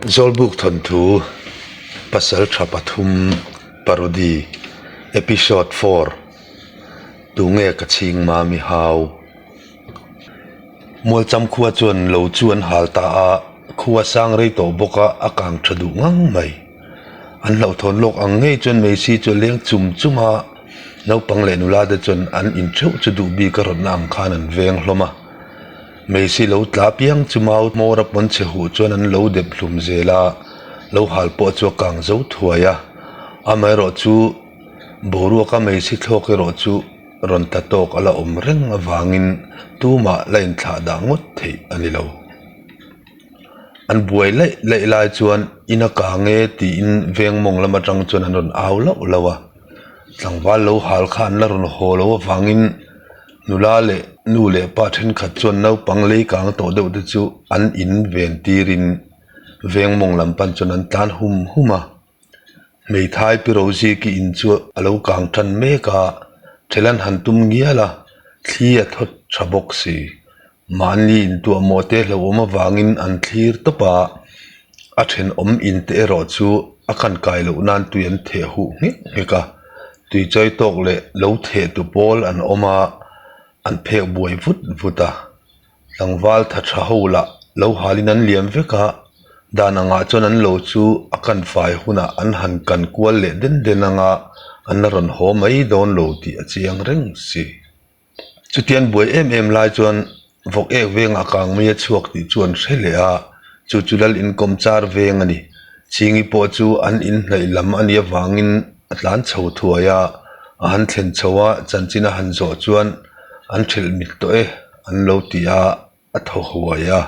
Zawlbuk thawnthu pasal tha pathum parody episode 4 Tunge ka chhing mami hau Mualcham khua chuan lo chu an hal ta a, khua sang rei tawh bawk a, a kang tha duh ngang mai. An hlauhthawn lawk ang ngei chuan Messi chu a leng chum chum a, naupang leh nula te chuan an intheuh chu duh bik a rawtna ang khan an veng hlawm a. Meisi lo tla piang chu mau hmawr a pawn chhe huh chuan an lo dep hlum zel a, lo hal pawh chu a kang zo thuai a. Amaherawh chu boruaka meisi thlawk erawh chu rawn tla tawk a la awm reng avangin tumah la inthlah dah ngawt theih a ni lo. An buai laih laih lai chuan in a kang e tiin veng mawng lam atang chuan an rawn au lauh lauh a, tlangval lo hal kha an la rawn haw loh avangin Nula leh nu leh pa thenkhat chuan naupang lei kang tawh deuh te chu an in ven tirin veng mawng lam pan chuan an tlan hum hum a. Hmeithai pi Rosie-ki in chu a lo kang tan mek a, thel an han tum ngial a, thli a thawt tha bawk si. Mahni intuahmawh te hlauhawm avangin an thlir tawp a, a thenawm in te erawh chu a khan kai loh nan tui an theh huh nghek nghek a, tui chawi tawk leh lo theh tu pawl an awm a, an phek buai vut vut a. Tlangval tha tha ho lah lo halin an liam vek a, dan angah chuan an lo chu a kan fai hunah an han kan kual leh den den anga an la rawn haw mai dawn lo tih a chiang reng si. Chutian buai em em lai chuan vawk ek vengah kang mai a chhuak tih chu an hre leh a, chu chu lal inkawm char veng a ni. Chhingi pawh chu an inhnaih lam a nih avangin a tlan chho thuai a, a han thlen chho a, chanchin a han zawh chuan an thelh mit tawh e an lo ti a, a thaw huai a.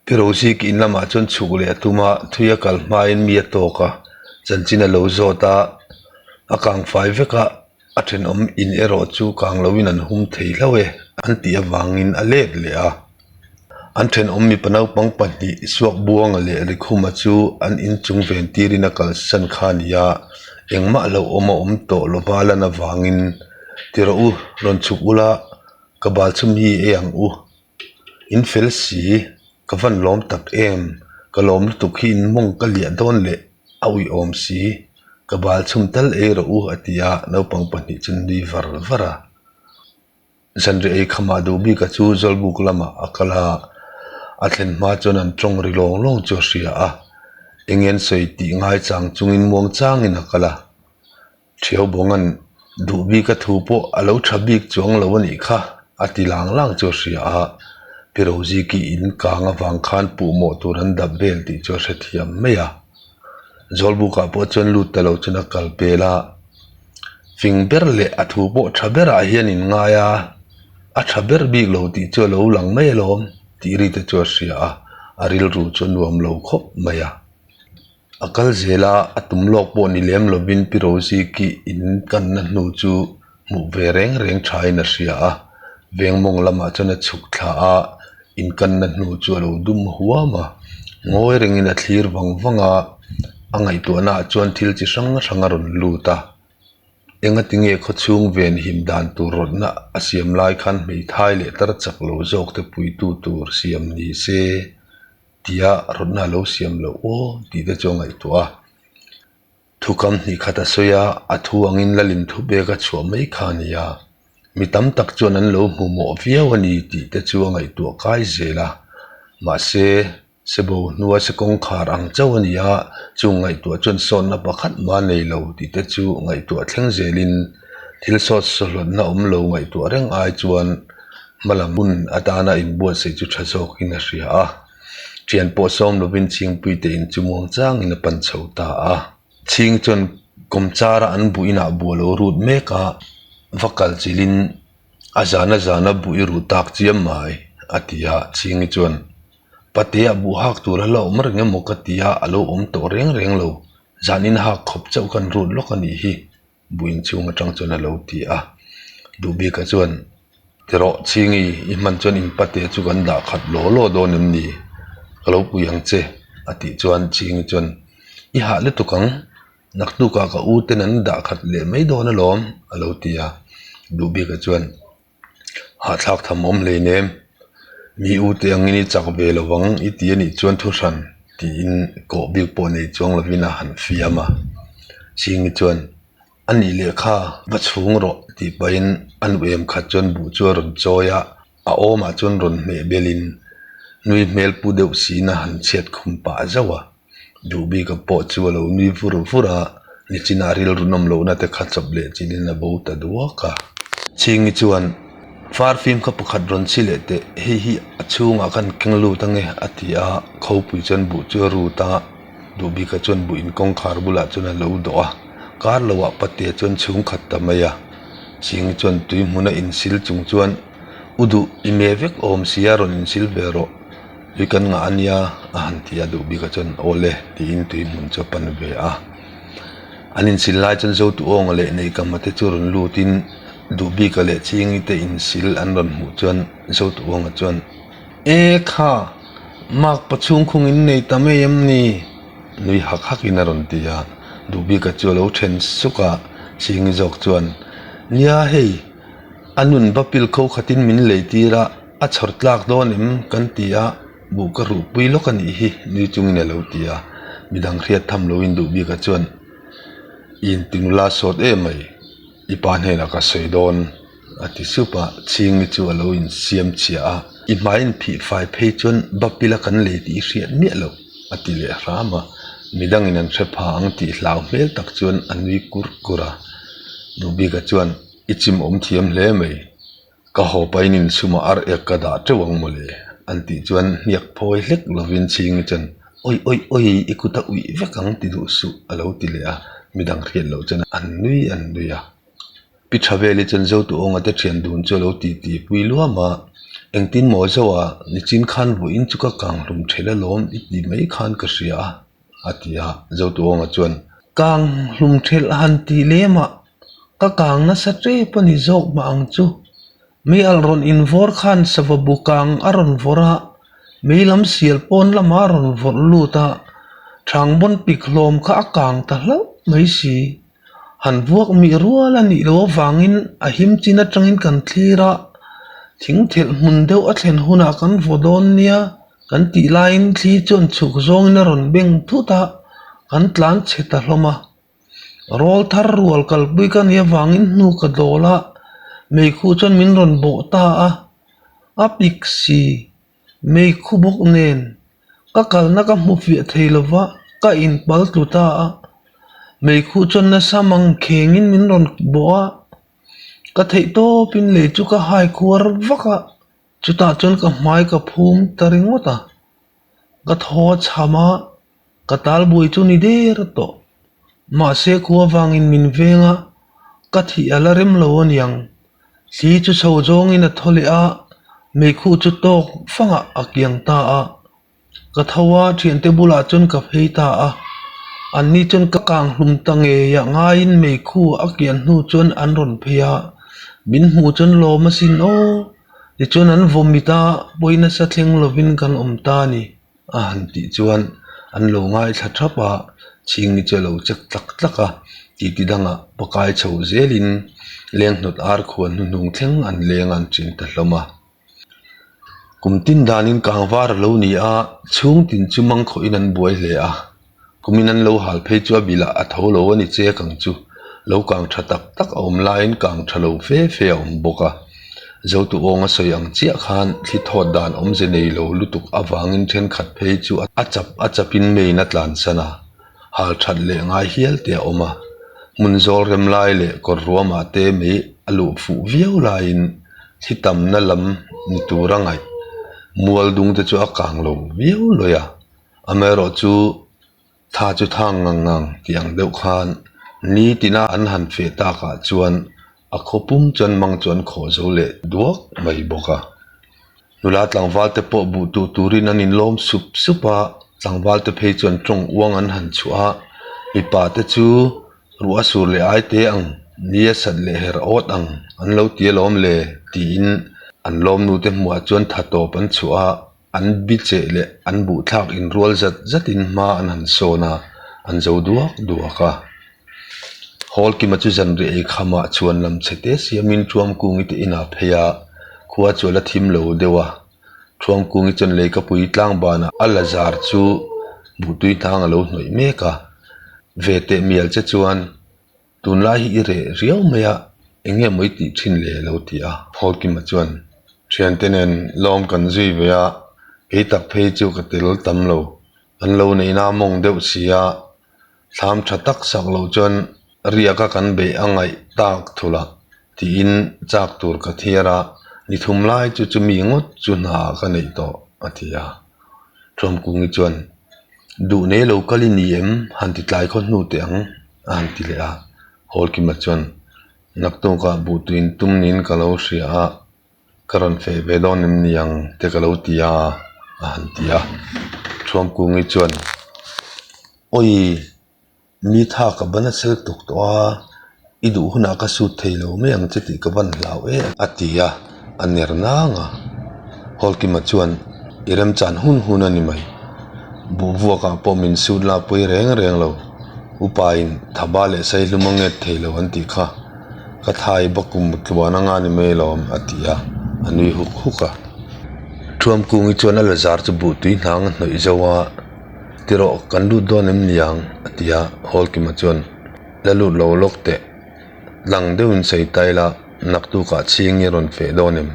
Pi Rosie in lamah chuan chhuk leh a tum a, thui a kal hmain mi a tawk a, chanchin a lo zawt a, a kang fai vek a, a thenawm in erawh chu kang loin an hum thei hlauh e an tih avangin a let leh a. An thenawm mipa naupang pahnih Suakbuanga leh Rikhuma chu an inchung ven tirin a kalsan kha a ni a, engmah hlauhawm a awm tawh lova lan avangin ti rawh u, rawn chhuk ula, ka bal chhum hi ei ang u. In fel si, ka van lawm tak em, ka lawm lutuk hi in mawng ka liah dawn leh a uiawm si, ka bal chhum tal ei rawh u a ti a, naupang pahnih chu nui var var a. Zanriah ei khamah duh bik a chu Zawlbuk lamah a kal a, a thlen hma chuan an tawng ri lawng lawng chu a hria a, eng nge an sawi tih ngai chang chungin muang changin a kal a. Thiau Bawnga'n duh bik a thu pawh a lo tha bik chuang lo a nih kha a ti lang lang chu a hria a, Pi Roziki in kang avang khan puhmawh tur an dap vel tih chu a hrethiam mai a. Zawlbukah pawh chuan lut ta lo chuan a kal pel a, fing ber leh a thu pawh tha berah hian in ngai a, a tha ber bik lo tih chu a lo lang mai alawm tih ri te chu a hria a, a rilru chu a nuam lo khawp mai a. A kal zel a, a tum lawk pawh ni lem lovin Pi Roziki in kanna hnu chu hmuh ve reng reng thain a hria a, veng mawng lamah chuan a chhuk thla a, in kanna hnu chu a lo dum huam a, ngawi rengin a thlir vang vang a, a ngaihtuahna ah chuan thil chi hrang hrang a rawn lut a, engatinge khawchhung ven him dan tur rawtna a siam lai khan hmeithai leh tar chak lo zawk te puitu tur siam ni se. Tia rawtna a lo siam loh aw tih te chu a ngaihtuah a. Thukam hnih khat a sawi a, a thu angin Lalin thu pek a chhuah mai kha a ni a. Mi tam tak chuan an lo hmu mawh viau a ni tih te chu a ngaihtuah kai zel a. Mahse, Sebo hnua se kawngkhar ang chauh a ni a, chung ngaihtuah chuan sawnna pakhat mah nei lo tih te chu ngaihtuah thleng zelin thil sawt sawhlawtna awm lo ngaihtuah reng ai chuan Hmalam hun atana inbuatsaih chu tha zawkin a hria a, thian pawh sawm lovin Chhingpuite in chu muang changin a pan chho ta a. Chhing chuan kawmchara an buh inah buh a lo rut mek a, va kal chilhin a zana zana buh i ruh tak chiam mai a ti a, Chhingi chuan Patea buh hak tur a la awm reng emaw ka ti a, a lo awm tawh reng reng lo, zanin hak khawp chauh kan rut lawk a nih hi. Buin chhung atang chuan a lo ti a, Duhbika chuan ti rawh Chhingi i hman chuan in pate chu kan dah khat law law dawn em ni? Ka lo pui ang che a tih chuan Chhingi chuan i hah lutuk ang, nakhnukah ka u ten an dah khat leh mai dawn alawm a lo ti a, Duhbika chuan hahthlak tham awm hleinem, mi u te angin i chak ve lovang i ti a nih chuan thu hran. Tiin kawh bik pawh nei chuang lovin a han fiam a. Chingi chuan, A nih leh kha, va chhung rawh, tih pahin a nuem khat chuan buh chu a rawn chawi a, a awmah chuan rawn hmeh belin nui hmel pu deuh siin a han chhiat khum pah zauh a. Duhbika pawh chu a lo nui vur vur a, nichinah rilru nawm lohna te kha chawp leh chilhin a bo ta duak a. Chhingi chuan, Far fim kha pakhat rawn chhi leh teh, hei hi a chhungah khan keng lut ange a ti a, khawpui chuan buh chu a rut a, Duhbika chuan buh in kawngkhar bulah chuan a lo dawh a, kar loah patea chuan chhung khat ta mai a. Chhingi chuan tui hmuna insil chung chuan, U duh, i me vek awm sia rawn insil ve rawh. Tui kan ngah a nia a han ti a, duh bikah chuan aw le tiin tui hmun chu a pan ve a. An insil lai chuan Zotuawnga leh Neihkama te chu rawn lutin duh bika leh Chingi te insil an rawn hmuh chuan Zotuawnga chuan, E kha, mak pachhung khung in nei ta mai em ni? nui hak hakin a rawn ti a. Duh bika chu a lo then suk a, Chingi zawk chuan, Nia hei, a nun va pil kho khatin min lei tir a, A chhawr tlak dawn em kan ti a, buh ka ruh pui lawk a nih hi nui chungin a lo ti a, midang hriat tham loin duh bikah chuan i intinula sawt em mai, i pa hnenah ka sawi dawn a ti sup a, Chhingi chu a lo insiam chhia a, i hmai inphih fai phei chuan bapila kan lei tih i hriat miah loh a ti leh hram a, midangin an hre pha ang tih hlau hmel tak chuan a nui kur kur a, duh bikah chuan i chimawm thiam hle mai. Ka haw pahin insumah ar ek ka dah teuh ang mawle, an tih chuan hniak phawi hlek lovin Chhingi chuan Awi awi awi, i kut a uih vek ang ti duh suh a lo ti leh a, midang hriat loh chuan an nui an nui a. Pi Thaveli chuan Zotuawnga te thian dun chu a lo ti ti pui luam a, Engtin maw Zoa, nichin khan vawiin chu ka kang hlum thelh alawm i ti mai khan ka hria a, a ti a, Zotuawnga chuan Kang hlum thelh han tih lem ah Ka kang nasa tep a ni zawk mah ang chu. Mei alh rawn invawr khan sava bu kang a rawn vawrh a, mei lam sial pawn lamah a rawn vawrh lut a, thangbawn pik hlawm kha a kang ta hlauh mai si. Han vuak mih rual a nih loh avangin a him chin atangin kan thlir a, thing thelh hmun deuh a thlen hunah kan vaw dawn nia kan tih laiin thli chuan chhuk zawngin a rawn beng thut a, kan tlan chhe ta hlawm a. Rawl thar rual kalpui ka nih avangin hnu ka dawl a, meikhu chuan min rawn bawh ta a, a pik si, meikhu bawk nen ka kalna ka hmu fiah thei lo va, ka inpal tlu ta a, meikhu chuan nasa mangkhengin min rawn bawh a, ka theih tawpin lei chu ka hai khuar vak a, chutah chuan ka hmai ka phum ta ringawt a, ka thaw a chham a. Ka talbuai chu ni der tawh. Mahse khua vangin min veng a, ka thih a la rem lo a niang. Thli chu chho zawngin a thaw leh a, meikhu chu tawk fangah a kiang ta a. Ka tho a, thiante bulah chuan ka phei ta a. Anni chuan ka kang hlum ta ngei ah ngaiin meikhu a kian hnu chuan an rawn phei a, min hmuh chuan lawm asin aw. Tichuan an vawmit a, pawi nasa thleng lovin kan awm ta a ni. A han tih chuan an lo ngaithla thap a, chhingni chu a lo chek tlak tlak a, titi dangah pakai chho zelin leng hnawt ar khuan hnuhnung thleng an leng a an chin ta hlawm a. Kum tin danin kangvar a lo ni a, chhung tin chu mangkhawhin an buai hle a. Kumin an lo hal phei chu a bilah a tho lo a ni chek ang chu. Lo kang tha tak tak a awm laiin kang tha lo fe fe a awm bawk a. Zotu awng a sawi ang chiah khan thli thawt dan awmze nei lo lutuk avangin thenkhat phei chu a chap a chapin main a tlansan a, hal that leh ngai hial te a awm a. Hmun zawl rem lai leh kawr ruamah te mei a luh fuh viau laiin thli tamna lam ni tura ngaih mual dung te chu a kang lo viau lawi a. Amaherawh chu thla chu thang ngang ngang tih ang deuh khan nitina an han feh takah chuan a khaw pum chuan mang chu an khawh zo leh duak mai bawk a. Nula tlangval te pawh buh tuh turin an inlawm sup sup a, tlangval te phei chuan tawng uang an han chhuah a, mipa te chu ruah a sur leh ai te ang, ni a sat leh her awt ang an lo ti alawm le tiin an lawmnu te hmuhah chuan tha tawp an chhuah a. An bi cheh leh an buhthlak inrual zat zatin hma an han sawn a, an zo duak duak a. Hall kima chu zanriah ei khamah chhuan lam chhe te siamin Thuamkungi te inah phei a, khua chu a la thim lo deuh a. Thuamkungi chuan leikapui tlangbanah a la zar chu Buhtui hnang a lo hnawih mek a. Ve teh mial che chuan tunlai hi i reh riau mai a, eng nge maw i tih thin le a lo ti a. Hawlkima chuan thiante nen lawm kan zui ve a, kei tak phei chu ka tel tam lo. An lo neihna a mawng deuh si a, thlam tha tak sak loh chuan riaka kan beih a ngaih tak thul a tiin chak tur ka thiar a, ni thum lai chu chumi ngawt chu hna ka neih tawh a ti a. Thuamkungi chuan, Duh nei lo kal i ni em? Han ti tlai khaw hnu teh ang a han ti leh a. Hawlkima chuan, Naktukah buhtuin tum niin ka lo hria a, Ka rawn feh ve dawn em ni ang te ka lo ti a, a han ti a. Thuamkungi chuan, Awi, mi tha ka ban a sel tuk tawh a, i duh hunah ka sut thei lo mai ang che tih ka van hlau e, a ti a, a ner nang a. Hawlkima chuan, I remchan hun hun a ni mai. Buhvuakah pawh min sut la pawi reng reng lo. Upain Thaba leh Saihlum a nget thei lo an tih kha. Ka thai bakum tluan anga ni mai lawm a ti a, a nui huk huk a. Thuamkungi chuan a la zar chu buh tui hnang a hnawih zo a, Tirawh kan lut dawn em niang a ti a, Hawlkima chuan la lut lo lawk teh, lang deuhin sawi ta ila naktukah chhing i rawn feh dawn em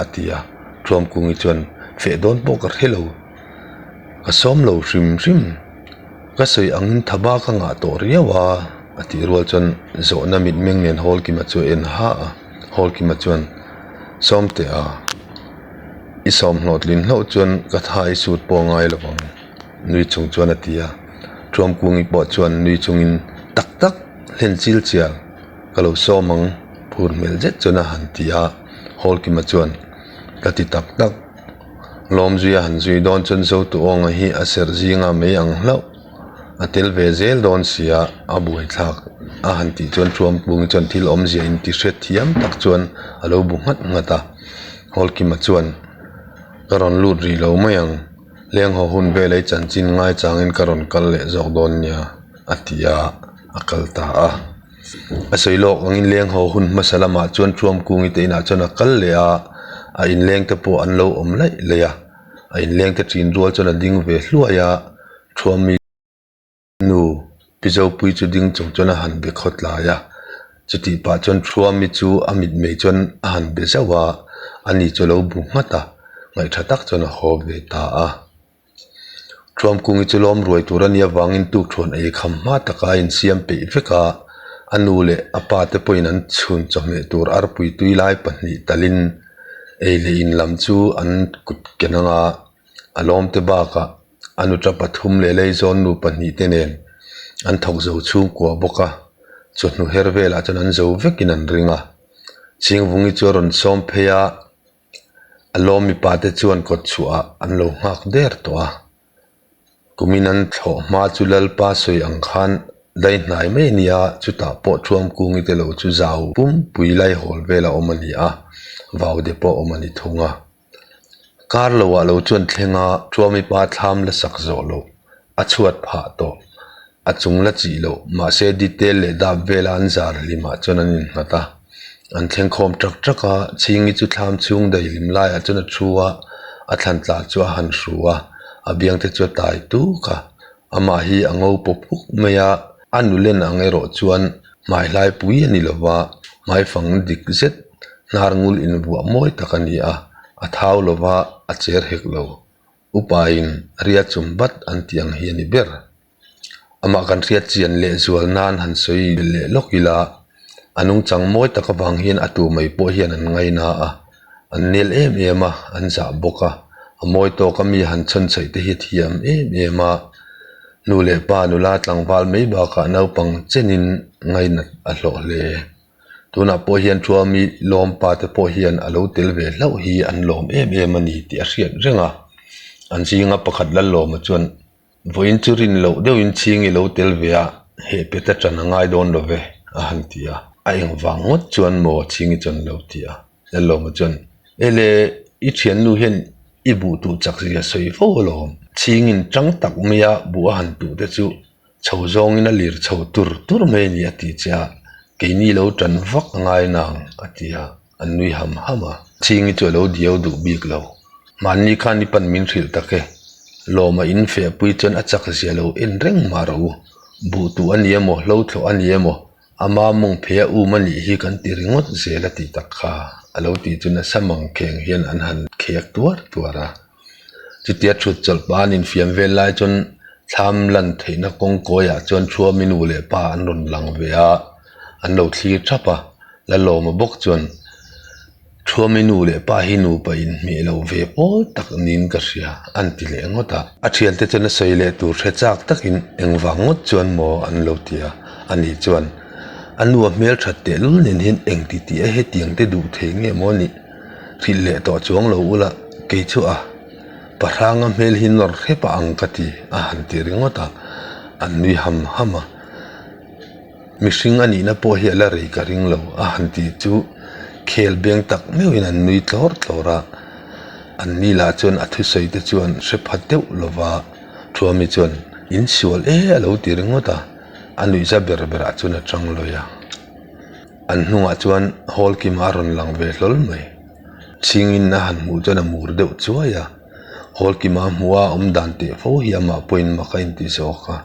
a ti a, Thuamkungi chuan feh dawn pawh ka hre lo, ka sawm lo hrim hrim. Ka sawi angin thaba ka ngah tawh riau a, a tih rual chuan zawhna mitmeng nen Hawlkima chu a en ha a. Hawlkima chuan, Sawmte a, i sawm hlawhtlin hlauh chuan ka tha i sut pawh a ngai lo ang, nui chung chuan a ti a. Thuamkungi pawh chuan nui chungin, Tak tak, hlen chil chial, ka lo sawm ang, phur hmel zet chuan a han ti a. Hawlkima chuan, Ka ti tak tak. Lawmzuia han zui dawn chuan Zotuawnga hi a serh zinga mai ang hlauh. A tel ve zel dawn sia, a buaithlak a han tih chuan Thuamkungi chuan thil awmzia inti hriat thiam tak chuan a lo bu nghat nghat a. Hawlkima chuan, Ka rawn lut rih lo mai ang, lenghaw hun vel ei chanchin ngaichangin ka rawn kal leh zawk dawn nia, a ti a, a kal ta a. A sawi lawk angin leng ho hun hmasa lamah chuan Thuamkungi te inah chuan a kal leh a, a inleng te pawh an lo awm laih laih a, a inleng te ṭin rual chuan a ding ve hluai a, Thuami nu Pi Zopui chu ding chung chuan a han be khawt lai a, chutih pah chuan Thuami chu a mitmei chuan a han be zauh a, ani chu a lo bu nghat a, ngaihṭha tak chuan a haw ve ta a. Thuamkungi chu lawm ruai tur a nih avangin tukthuan ei kham hma taka a insiam peih vek a, a nu leh a pa te pawhin an chhun chawhmeh tur arpui tui lai pahnih talin ei leh in lam chu an kut ken ang a, a lawm te bakah a nuta pathum leh leizawn nu pahnih te nen an thawk zo chhungkua bawk a, chawhnu her velah chuan an zo vekin an ring a, Chingvungi chu a rawn sawm phei a. A lawm mipa te chuan kawt chhuah ah an lo nghak der tawh a, kumin an thlawh hma chu Lalpa sawi ang khan dai hnai mai a ni a, chutah pawh Thuamkungi te lo chu zau pumpui lai hawl vel a awm a ni a, vau de pawh a awm a ni thung a. Kar lo ah lo chuan thleng a, Thuamipa thlam la sak zawh loh A chhuat phah tawh. A chung la chih loh. Mahse detail leh dap vela an zar hlimah chuan an innghat a. An thleng khawm ṭak ṭak a, Chhingi chu thlam chhung daihlim laiah chuan a thu a, a thlan tla chu a han hru a, a biang te chu a tai tuk a. Amah hi a ngo pawp huk mai a, a nulen ang erawh chuan hmaihlai pui a ni lo va, hmaifang dik zet hnar ngul invuah mawi tak a ni a, a thau lo va, a cher hek lo. Upain ria chum bat an tih ang hi a ni ber. Amah kan hriat chian leh zual nan han sawi leh lawk ila, a nungchang mawi tak avang hian a tu mai pawh hian an ngaina a, an nel em em a, an zah bawk a, a mawi tawka mi han chhawnchhaih te hi a thiam em em a, nu leh pa nula tlangval mai bakah naupang chenin ngainat a hlawh hle. Tunah pawh hian Thuami lawmpa te pawh hian a lo tel ve hlauh hi an lawm em em a ni tih a hriat reng a. An zinga pakhat Lallawma chuan, Vawiin chu rin loh deuhin chhing i lo tel ve a, heh pet a ṭan a ngai dawn lo ve, a han ti a. A eng vang ngawt chuan maw chhingi chuan a lo ti a. Lallawma chuan, Ele, i ṭhiannu hian i buh tuh chak zia sawi fo alawm. Chhingin ṭang tak maia buh a han tuh te chu Chho zawngin a lir chho tur tur mai a ni a ti che a, keini lo tan vak a ngai nang a ti a, an nui ham ham a. Chhingi chu a lo diau duh bik lo. Mahni khan i pan min hrilh tak e. Lawma in fehpui chuan a chak zia lo en reng mah rawh u. Buh tuh a ni emaw, hlo thlawh a ni emaw, ama mawng phei a um a nih hi kan ti ringawt zel a tih tak kha a lo tih chu nasa mang kheng hian an han khek tuar tuar a. Chutia thut chawlh pa an infiam vel lai chuan thlam lan theihna kawng kawiah chuan Thuami nu leh pa an rawn lang ve a, an lo thlir thap a, Lalawma bawk chuan Thuami nu leh pa hi nupa inhmeh lo ve pawl tak niin ka hria an ti leh ngawt a. A thiante chuan a sawi leh tur hre chak takin engvang ngawt chuan maw an lo ti a, ani chuan a nu a hmelthat tehlul nen hian engti tih a hetiang te duh thei nge maw nih? Hrilh leh tawh chuang lo ula, kei chu a pahranga hmel hi nawr hrep a ang ka ti a han ti ringawt a, an nui ham ham a. Mihring a nihna pawh hi a la rei ka ring lo a han ti chu khel beng tak meuhin an nui tlawr tlawr a. An ni lah chuan a thusawi te chuan hre pha deuh lova Thuami chuan in sual e a lo ti ringawt a, a nuihza ber berah chuan a tang lawi a. An hnungah chuan hall kima a rawn lang ve hlawl mai. Chhingin a han hmuh chuan a mur deuh chuai a. Hall kima hmuh a awm dan teh fo hi amah pawhin mak a inti zawk a.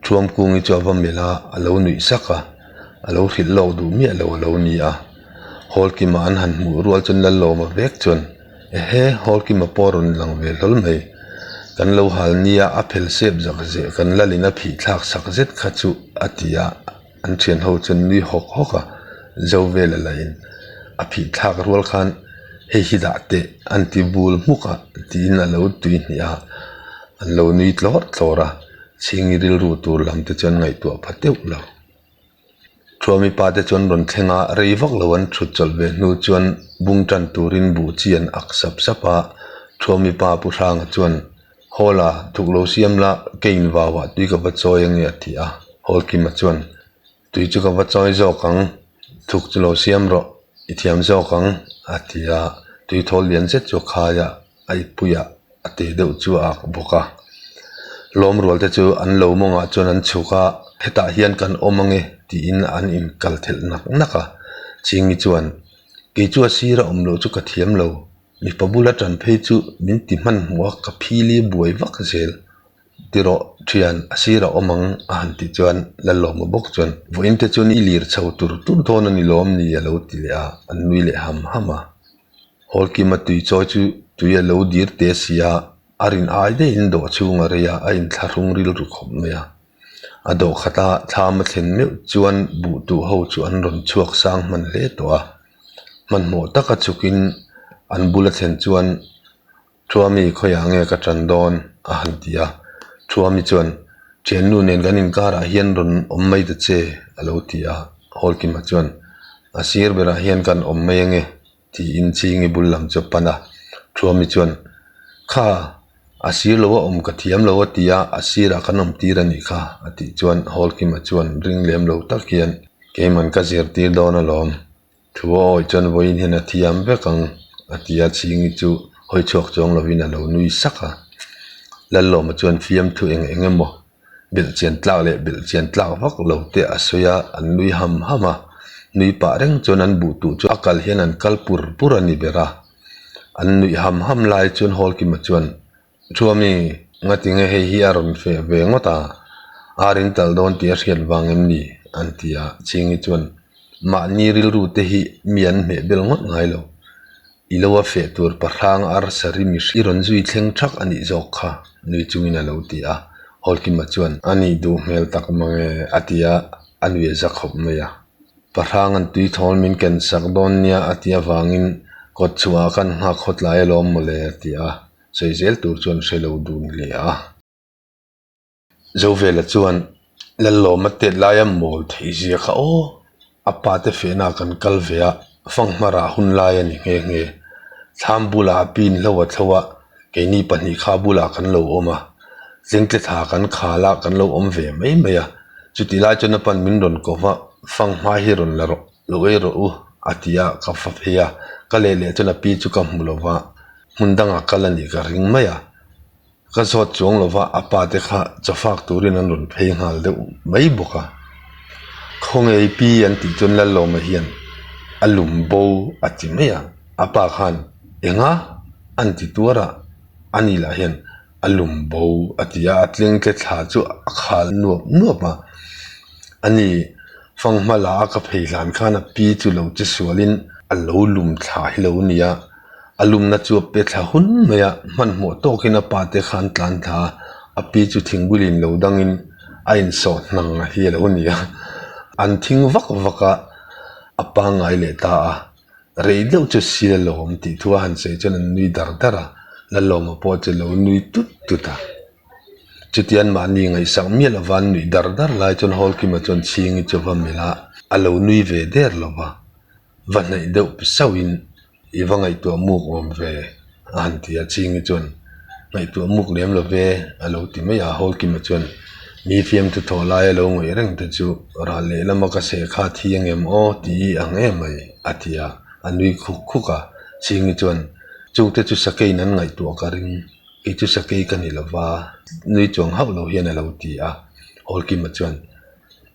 Thuamkungi chu a va melh a, a lo nuih sak a. A lo hrilh lawk duh miah lo a lo ni a. Hall kima an han hmuh rual chuan Lalawma vek chuan, Ehe, hall kima pawh a rawn lang ve hlawl mai. Kan lo hal nia a phel sep zak zeh kan lalin a phih thlak sak zet kha chu a ti a. An thian ho chuan nui hawk hawk a, zo vel a lain a phih thlak rual khan hei hi dah teh an ti bul hmuk a tiin a lo tui hnih a, an lo nui tlawr tlawr a, chhingi rilru tur lam te chuan ngaihtuah pha teuh lo. Thuami pa te chuan rawn thleng a, rei vak lo an thut chawlh ve hnu chuan bung tan turin buh chi an ak sap sap a, Thuami pa Pu Hranga chuan Hall a, thuk lo siam la, ke in vau ah tui ka va chawi ange a ti a. Hall Kima chuan, Tui chu ka va chawi zawk ang, thuk chu lo siam rawh, i thiam zawk ang a ti a. Tui thawl lian zet chu a khai a, a ippuiah a te deuh chu a ak bawk a. Lawm rual te chu an lo mawngah chuan an chhuk a, hetah hian kan awm ange tiin an inkal thelh nak nak a. Chingi chuan, Kei chu a sir a awm loh chu ka thiam lo, Mipa bula tan phei chu min ti hmanhmawh a, ka phili buai vak zel. Ti rawh thian, a sirah awm ang a han tih chuan Lalawma bawk chuan vawiin te chuan i lir chho tur tur dawn a ni lawm ni a lo ti leh a, an nui leh ham ham a. Hawlkima tui chawi chu tui a lo dir te si a, a rin ai daihin dawh chhung a rei a, a inthlahrung rilru khawp mai a. A dawh khata thlam a thlen meuh chuan buh tuh ho chu an rawn chhuak sang hman hle tawh a. Hmanhmawh taka chukin an bula thlen chuan Thuami khawiah nge ka tan dawn a han ti a. Thuami chuan Thiannu nen kan inkarah hian rawn awm mai ta che a lo ti a. Hawlkima chuan A sir berah hian kan awm mai ange tiin Chingi bul lam chu a pan a. Thuami chuan Kha a sir lo a awm ka thiam lo a ti a, a sirah kan awm tir a nih kha a tih chuan Hawlkima chuan ring lem lo tak hian Keiman ka zirtir dawn alawm. Thu a awih chuan vawiin hian a thiam vek ang a ti a, Chhingi chu hawi chhuak chuang lovin a lo nui sak a. Lallawma chuan fiamthu eng eng emaw belh chian tlak leh belh chian tlak vak lo te a sawi a, an nui ham ham a. Nui pah reng chuan an buh tuh chu a kal hian an kal pur pur a ni ber a. An nuih ham ham lai chuan Hawlkima chuan Chuami ngatinge hei hi a rawn feh ve ngawt a, ar in talh dawn tih a hriat vang em ni? an ti a, Chingi chuan mahni rilru te hi mi an hmeh bel ngawt ngai lo, i lo a feh tur pahrang arsa ri mihring i rawn zui thleng thak a nih zawk kha nui chungin a lo ti a, Hawlkima chuan a nih duh hmel tak mange a ti a, a nui a za khawp mai a. Pahrang an tui thawl min ken sak dawn nia a ti avangin kawt chhuah ah khan nghak khawtlai alawm mawle a ti a. Sawi zel tur chuan hre lo dun hle a. Zovela chuan Lallawma tet laia mawl theih zia kha aw, a pa te fehna kan kal ve a, fanghmarah hun lai a ni nghe nghe. Thlam bulah a pin hlo a thlo a, keini pahnih kha bulah kan lo awm a. Zengtle thla kan khal a, kan lo awm ve mai mai a. Chutih lai chuan a pan min rawn ko va, fanghma hi rawn la rawh, lo ei rawh u a ti a, ka fa phei a. Ka leh leh chuan a pi chu ka hmu lo va. Hmun dangah kal a nih ka ring mai a, ka zawt chuang lova a pa te kha chawfak turin an rawn phei nghal deuh mai bawk a. Khawngei pi an tih chuan Lallawma hian a lum bo a ti mai a, a pa khan enga an ti tuar a, ani lah hian. A lum bo a ti a, a tlengtle thla chu a khal nuap nuap a. A ni, fanghma la a ka phei hlan khan a pi chu lo che sualin a lo lum thla hi lo nia. A lumna chu a pe thla hun mai a, hmanhmawh tawkin a pa te khan tlan thla a, a pi chu thingbulin lo dangin a insawh hnang hi a lo ni a. An thing vak vak a, a pangngai leh ta a. Rei deuh chu si la lawm tih thu a han sawi chuan an nui dar dar a, Lalawma pawh chu lo nui tut tut a. Chutian mahni ngaihsak miah lova an nuih dar dar lai chuan Hawlkima chuan Chhingi chu va melh a, a lo nui ve der lova, va hnaih deuh sauhin I va ngaihtuah muk awm ve a han ti a, Chhingi chuan ngaihtuah muk lem lo ve a lo ti mai a, Hawlkima chuan mi fiamthu thawh laia lo ngawih reng te chu ral lehlama ka seh kha thi angem aw tih i ang em mai a ti a, a nui khuk khuk a, Chhingi chuan chungte chu sakeiin an ngaihtuah ka ring. Kei chu sakei ka ni lova, nui chuang hauh lo hian a lo ti a. Hawlkima chuan,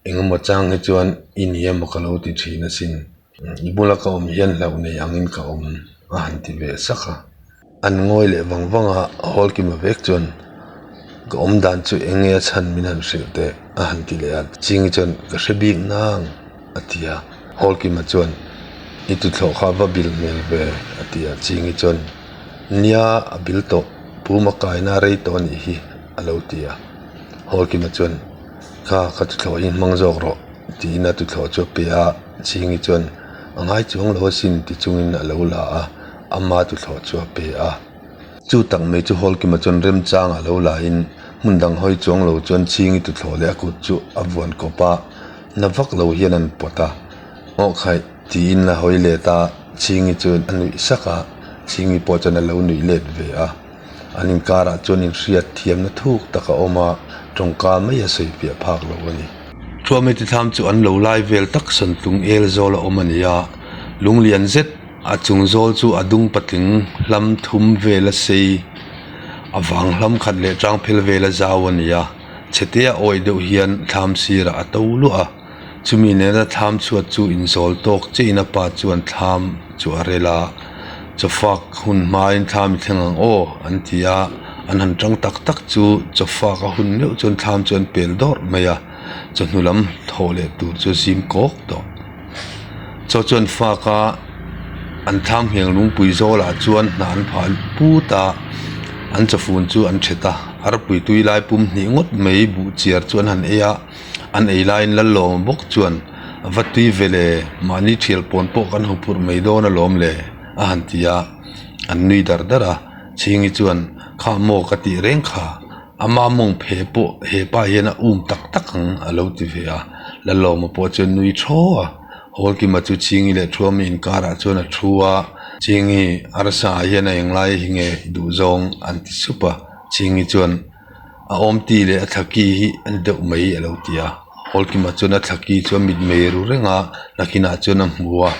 Engemaw chang hi chuan i ni emaw ka lo ti thin asin. I bula ka awm hian hlauh nei angin ka awm a han ti ve sak a. An ngawi leh vang vang a, Hawlkima vek chuan, Ka awm dan chu eng nge a chhan min han hrilh teh a han ti leh a. Chingi chuan, Ka hre bik nang a ti a. Hawlkima chuan, I tuthlawh kha va bil hmel ve a ti a. Chingi chuan, Nia, a bil tawh. Puma kaina rei tawh a nih hi, a lo ti a. Hawlkima chuan, Kha, ka tuthlawh hi hmang zawk rawh, tiin a tuthlawh chu a pe a. Chhingi chuan, A ngai chuang lo asin, ti chungin a lo la a, ama tuthlawh chu a pe a. Chu tak mai chu Hawlkima chuan remchang a lo lain hmun dang hawi chuang lo chuan Chhingi tuthlawh leh a kut chu a vuan kawp a, na vak lo hian an pawt a. Ngawhkhaih. Tiin a hawi let a, Chhingi chu a nuih sak a, Chhingi pawh chuan a lo nuih let ve a. An inkarah chuan inhriat thiamna thuk tak a awm a, tawngka mai a sawi piah phak lo a ni. Thuamhmeh tithlam chu an lo lai vel tak sawntlung el zawl a awm a ni a, lunglian zet a chung zawl chu a dung patling hlam thum vel a sei, a vang hlam khat leh tang phel vel a zau a ni a, chhetea awih deuh hian thlam sirah a to luah a. Chumi nena thlam chhuat chu inzawl tawk chiahin a pa chuan thlam chu a rel a, chawfak hun hmain thlam i thleng ang aw an ti a, an han tang tak tak chu chawfak a hun meuh chuan thlam chu an pel dawrh mai a, chawhnu lam thawh leh tur chu zim kawk tawh. Chaw chuan fak a, an thlam ngheng lungpui zawlah chuan hna an phah put a, an chawfun chu an thet a, arpui tui lai pum hnih ngawt mai buh chiar chu an han ei a. An ei laiin Lallawma bawk chuan, A va tui ve le, mahni thial pawn pawh kan ho phurh mai dawn alawm le, a han ti a. An nui dar dar a, Chhingi chuan, Kha maw ka tih reng kha, ama mawng phe pawh he pa hian a um tak tak ang, a lo ti ve a. Lallawma pawh chuan nui thaw a, Hawlkima chu Chhingi leh Thuami inkarah chuan a thu a, Chhingi, arsa ah hian a englai hi nge i duh zawng? an ti sup a. Chhingi chuan, A awm ti leh a thla ki hi a ni deuh mai a lo ti a Hawlkima chuan a thla ki chu a mitmei ru reng a nakinah chuan a hmu a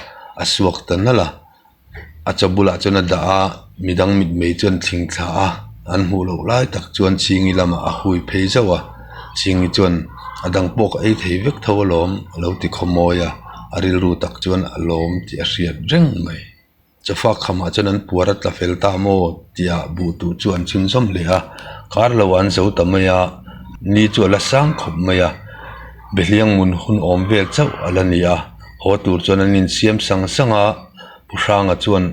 a suak ta nalh a a chaw bulah chuan a dah a midang mitmei chuan thling thla a an hmuh loh lai tak chuan chhingi lamah a hui phei zauh a chhingi chuan a dang pawh ka ei thei vek tho alawm a lo ti khawmawi a a rilru tak chuan a lawm tih a hriat reng mai. Chawfak khamah chuan an puar a tla fel ta maw tih buh tuh chu an chhunzawm hle a, kar lo an zo ta mai a, ni chu a la sang khawp mai a, behliang mun hun awm vel chauh a la ni a, haw tur chuan an insiam sang sang a, Pu Hranga chuan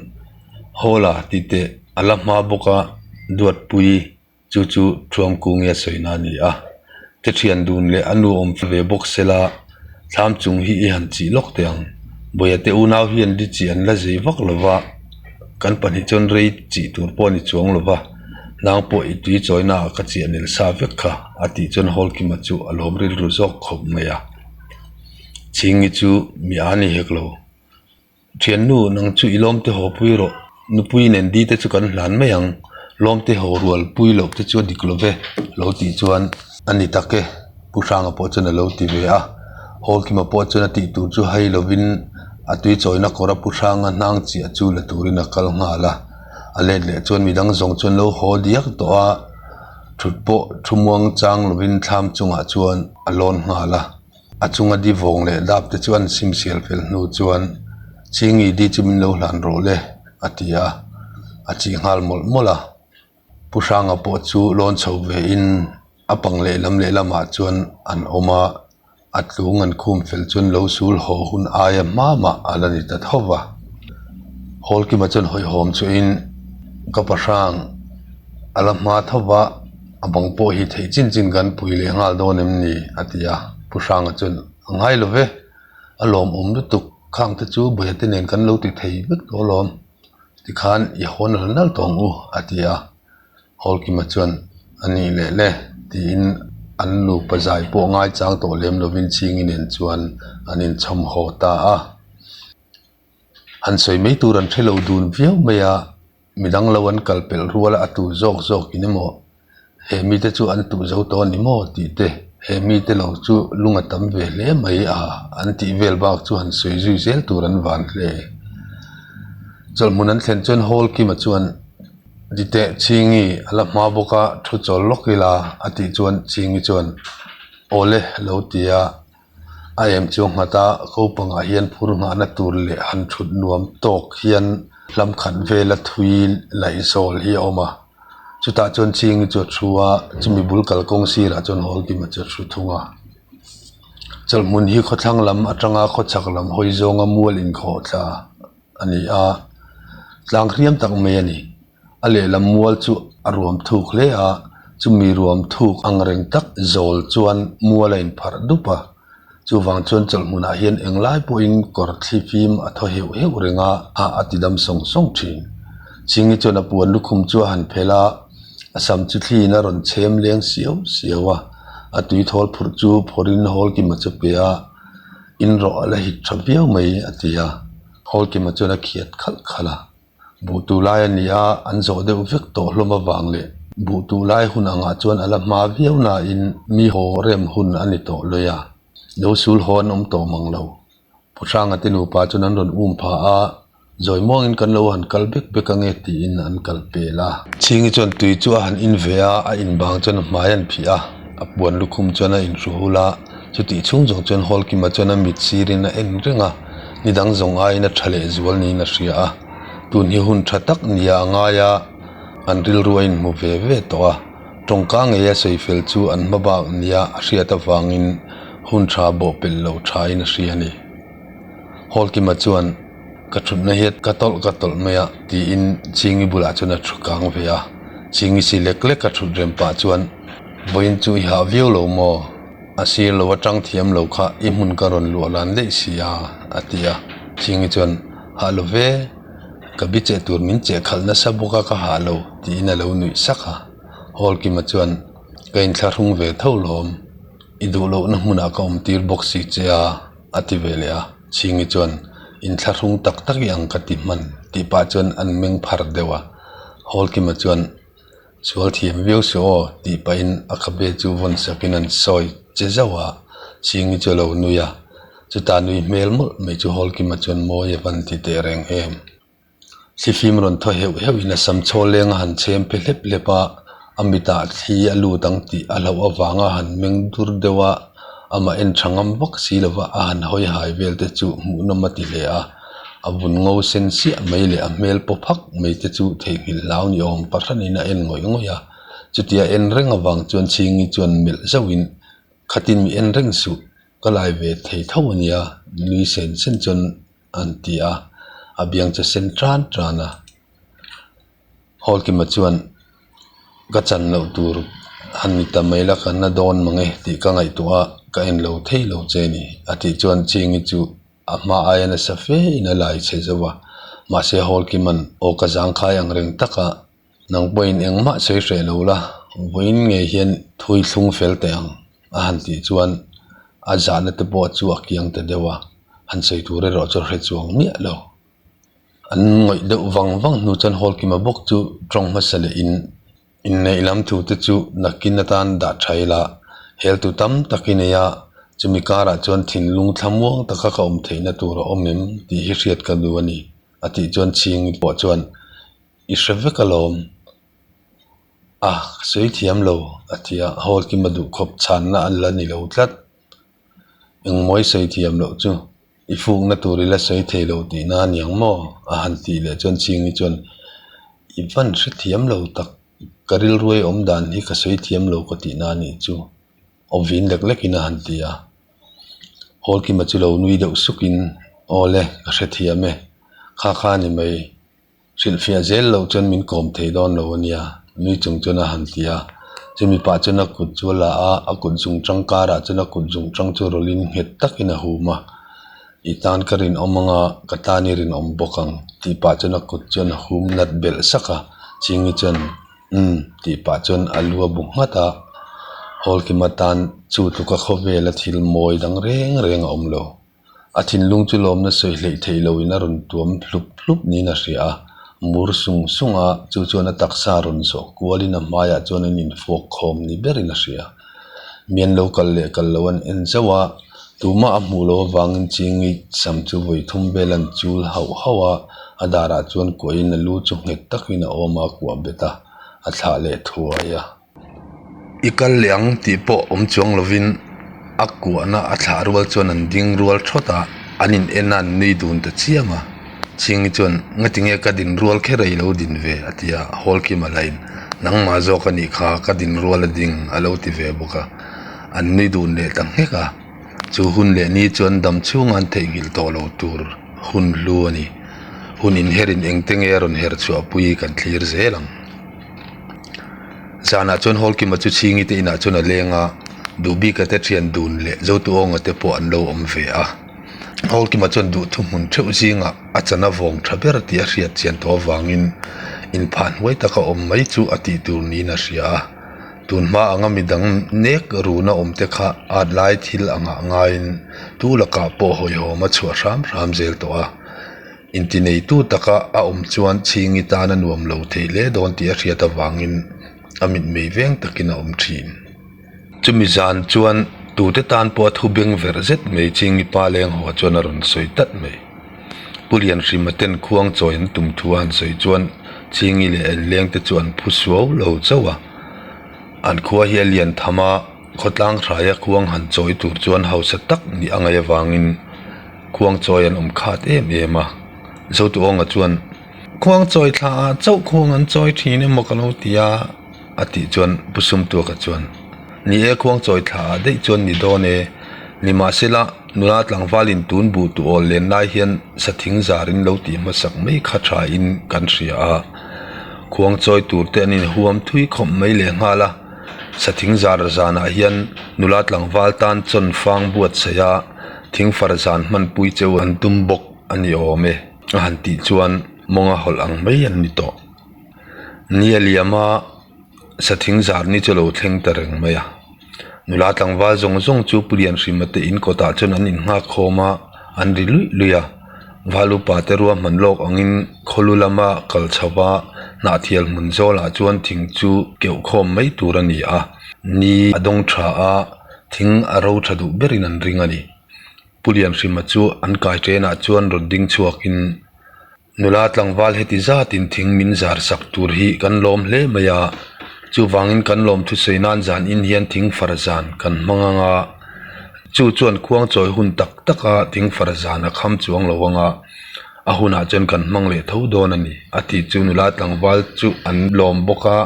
Hawla tih teh a la hma bawk a, Duatpui. Chu chu Thuamkungi a sawina a ni a, te thian dun leh a nu awm ve bawk se la, thlam chung hi i han chih lawk teh ang. Bawia te unau hian ri chih an la zei vak lo va, kan pahnih chuan rei chih tur pawh a ni chuang lo va, nang pawh i tui chawina ah ka chiah nel sa vek kha, a tih chuan Hawlkima chu a lawm rilru zawk khawp mai a. Chhingi chu mi a ni hek lo. Thiannu, nang chu i lawmte haw pui rawh. Nupui nen di te chu kan hlan mai ang. Lawmte haw rual pui loh te chu a dik lo ve, lo tih chuan a ni tak e, Pu Hranga pawh chuan a lo ti ve a. Hawlkima pawh chuan a tih tur chu hai lovin a tui chawina kawr a Pu Hranga hnang chiah chu la turin a kal nghal a. A let leh chuan midang zawng chuan lo haw diak tawh a, thut pawh thu muang chang lovin thlam chungah chuan a lawn nghal a. A chunga di vawng leh dap te chu an sim sial fel hnu chuan Chingi di chu min lo hlan rawh le a ti a, a chih nghal mawlh mawlh a. Pu Hranga pawh chu lawn chho ve in a pang lehlam lehlamah chuan an awm a, a tlung an khum fel chuan lo sul haw hun aia hma mah a la ni ta tho va. Hawlkima chuan hawihhawm chuhin ka pa hrang a la hma tho va, a bang pawh hi theih chin chin kan pui leh nghal dawn em ni? a ti a, Pu Hranga chuan a ngai lo ve, a lawmawm lutuk khang te chu Bawihate nen kan lo ti thei vek tawh alawm. Tikhan i haw nal nal tawh ang u a ti a, Hawlkima chuan a nih leh le tiin an nupa zai pawh ngaichang tawh lem lovin Chhingi nen chuan an inchhawm haw ta a. Han sawi mai tur an hre lo dun viau mai a, midang lo an kal pelh rual a, a tu zawk zawkin emaw He mite chu an tuh zo tawh a ni maw tih te, he mite lo chu lung a tam ve hle mai a an tih vel bak chu han sawi zui zel tur an van hle. Chawlhmun an thlen chuan Hall Kima chuan Diteh Chhingi a la hma bawk a thu chawl lawk ila a tih chuan Chhingi chuan Awle lo ti a. A em chu nghat a, kopangah hian phur nghahna tur leh han thut nuam tawk hian hlam khat vela thui laih zawl hi a awm a. Chutah chuan Chingi chu a thu a, chumi bul kalkawng sirah chuan Hawlkima chu a thu thung a. Chawlhhmun hi khawthlang lam atanga khawchhak lam hawi zawnga mual inkhawh thla a ni a, tlang hriam tak mai a ni. A lehlam mual chu a ruam thuk hle a, chumi ruam thuk ang reng tak zawl chuan mual a inpharh dup a. Chuvang chuan chawlhmunah hian englai pawhin kawr thli fim a thaw heuh heuh reng a, hah a ti dam sawng sawng thin. Chingi chuan a puan lukhum chu a han phelh a, a sam chu thliin a rawn chhem leng siau siau a, a tui thawl phurh chu phawrhin Hawlkima chu pe a, In rawh a la hit tha viau mai a ti a, Hawlkima chuan a khiat khalh khalh a. Buh tu lai a ni a, an zawh deuh vek tawh hlawm avang leh buh tu lai hun angah chuan a la hma viau nain mi haw rem hun a ni tawh lawih a, lo sul haw an awm tawh mang lo. Pu Hranga te nupa chuan an rawn um pha a, zawi muangin kan lo han kal bek bek ange tiin an kal pel a. Chhingi chuan tui chu a han in ve a, a inbang chuan a hmai an phih a, a puan lukhum chuan a inhru hul a, chutih chhung zawng chuan Hawlkima chuan a mit sirin a en reng a. Ni dang zawng aiin a tha leh zual niin a hria a, tun hi hun tha tak nia a ngai a, an rilru a inhmu ve ve tawh a, tawngka ngei a sawi fel chu an hma bak nia a hriat avangin hun tha bawhpelh lo thain a hria a ni. Hawlkima chuan, Ka thutna hi ka tawlh ka tawlh mai a, tiin Chingi bulah chuan a thu kang ve a, Chingi si lek lek a thut rem pah chuan, Vawiin chu i hah viau lo maw? A sir lo atang thiam lo kha i hmun ka rawn luah lan daih si a, a ti a. Chingi chuan, Hah lo ve, ka bi cheh tur min cheh khalh nasa bawk a ka hah lo, tiin a lo nuih sak a. Hawlkima chuan, Ka inthlahrung ve tho lawm, i duh lohna hmunah ka awm tir bawk si che a, a ti ve leh a. Chingi chuan, Inthlahrung tak tak i ang ka ti hman, tih pah chuan an meng phar deuh a. Hawlkima chuan, Sual thiam viau suh aw tih pahin a khabe chu vawn sakin an sawi che zauh a, Chingi chu a lo nui a, chutah nui hmel mawlh mai chu Hawlkima chuan mawi a van ti teh reng em. Thlifim rawn thaw heuh heuhin a sam chhawl leng a han chhem phe hlep hlep a, a mitah thli a lut ang tih a hlauh avanga han meng dur deuh a, amah en tha ngam vak si lova a han hawi hai vel te chu hmuhnawm a ti hle a. A vun ngo sen siah mai leh a hmel paw phak mai te chu theihnghilh hlau ni awm pahranin a en ngawih ngawih a. Chutia en reng avang chuan Chhingi chuan melh zauhin, Khatin mi en reng suh, ka lai ve thei tho a nia, nui sen sen chuan an ti a, a biang chu sen tan tan a. Hawlkima chuan ka chan loh tur han ni ta mai la ka na dawn mang e tih ka ngaihtuah a, ka en lo thei lo che ni a tih chuan Chhingi chu A hma aia nasa fe in a lai chhe zo a, mahse Hawlkima'n aw ka zangkhai ang reng tak a, nang pawhin engmah sawi hreh lo la, vawiin ngei hian thui thlung fel teh ang a han tih chuan a zahna te pawh chu a kiang ta deuh a, han sawi tur erawh chu a hre chuang miah lo. An ngawih deuh vang vang hnu chuan Hawlkima bawk chu tawng hmasa leh in Inneih lam thu te chu nakin atan dah tha ila, heltu tam tak i nei a, chumi karah chuan thinlung thlamuang taka ka awm theihna tur a awm em tih hi hriat ka duh a ni, a tih chuan Chhingi pawh chuan i hre vek alawm a, ka sawi thiam lo, a ti a, Hawlkima duhkhawp chhanna an la ni lo tlat. Engmawi sawi thiam loh chu i fukna tur i la sawi thei lo tihna a niang maw? A han tih leh chuan Chhingi chuan i van hrethiam lo tak. Ka rilruai awm dan hi ka sawi thiam lo ka tihna a nih chu, aw vin lek lekin a han ti a. Hawlkima chu lo nui deuh sukin, Aw le, ka hrethiam e, kha kha a ni mai. Hrilhfiah zel loh chuan min kawm thei dawn lo a nia, nui chung chuan a han ti a. Chumi pah chuan a kut chu a la a, a kut zung tang karah chuan a kut zung tang chu rawlhin nghet takin a hum a. I tan ka rinawm anga ka tan i rinawm bawk ang tih pah chuan a kut chuan a hum nat belh sak a, Chingi chuan umm tih pah chuan a lu a bu nghat a, Hawlkima tan chu tluka khawvela thil mawi dang reng reng a awm lo. A thinlung chu lawmna sawi hleih theih loin a rawn tuam hlup hlup niin a hria a, mur sung sung a, chu chuan a taksa rawn zawh kualin a hmaiah chuan an infuak khawm ni berin a hria. Mi an lo kal leh kal lo an en zauh a, tumah a hmuh loh avangin Chingi sam chu vawi thum vel an chul hauh hauh a, a darah chuan kuahin a lu chu nghet takin a awm a, a kuah bet a, a thlah leh thuai a. I kal leh ang tih pawh awm chuang lovin a kuahna a thlah rual chuan an ding rual thawt a, an in en a an nui dun ta chiam a. Chhingi chuan, Ngatinge ka din rual kher a i lo din ve? a ti a, Hawlkima lain, Nangmah zawk a nih kha, ka din rual a ding a lo ti ve bawk a. An nui dun leh ta nghek a. Chu hun leh ni chuan dam chhunga an theihnghilh tawh lo tur hun hlu a ni. Hun inherin engte nge a rawn her chhuahpui kan thlir zel ang. Zanah chuan Hawlkima chu Chhingi te inah chuan a leng a, Duhbika te thian dun leh Zotuawnga te pawh an lo awm ve a. Hawlkima chuan duhthu hmun theuh zingah a chan a vawng tha ber tih a hriat chian tawh avangin inphah hnuai taka awm mai chu a tih tur niin a hria a. Tun hma anga midang nek runa awm te kha at lai thil angah ngaiin tu lakah pawh hawihhawm a chhuah hram hram zel tawh a. Intineitu taka a awm chuan Chhingi tan a nuam lo thei hle dawn tih a hriat avangin a mitmei veng takin a awm thin. Chumi zan chuan tute tan pawh a thu beng verh zet mai Chhingi pa leng haw chuan a rawn sawi tlat mai. Pu Lianhrima ten khuang chawi an tum thu a han sawi chuan Chhingi leh Enleng te chu an phu suau lo chauh a. An khua hi a lian tham a, khawtlang hraia khuang han chawi tur chuan hausa tak nih a ngaih avangin Khuang chawi an awm khat em em a, Zotuawnga chuan, Khuang chawi thla ah chauh khuang an chawi thin emaw ka lo ti a, a tih chuan Pu Sumtuaka chuan, Ni e, khuang chawi thla ah daih chuan ni dawn e, nimahsela nula tlangvalin tun buh tu awl len lai hian sathing zarin lo tih hmasak mai kha tha in kan hria a, khuang chawi tur te an inhuam thui khawp mai lehnghal a, sathing zar zanah hian nula tlangval tan chawn fang buatsaih a, Thingfar zan hmanpui cheu an tum bawk a ni awm e a han tih chuan mawnga hawlh ang mai an ni tawh. Ni a liam a, sathing zar ni chu lo thleng ta reng mai a. Nula tlangval zawng zawng chu Pu Lianhrima te in kawtah chuan an innghak khawm a, an ri luih luih a. Val upa te ruahman lawk angin khawlu lama kal chho va, hnahthial hmun zawlah chuan thing chu keuh khawm mai tur a ni a. Ni a dawng tha a. Thing a ro tha duh berin an ring a ni. Pu Lianhrima chu an kai ṭenah chuan rawn ding chhuakin, Nula tlangval heti zatin thing min zar sak tur hi kan lawm hle mai a, chuvangin kan lawm thusawi nan zan in hian thing far zan kan hmang ang a, chu chuan khuang chawi hun tak taka thing far zan a kham chuang lo ang a, a hunah chuan kan hmang leh tho dawn a ni, a tih chu nula tlangval chu an lawm bawk a.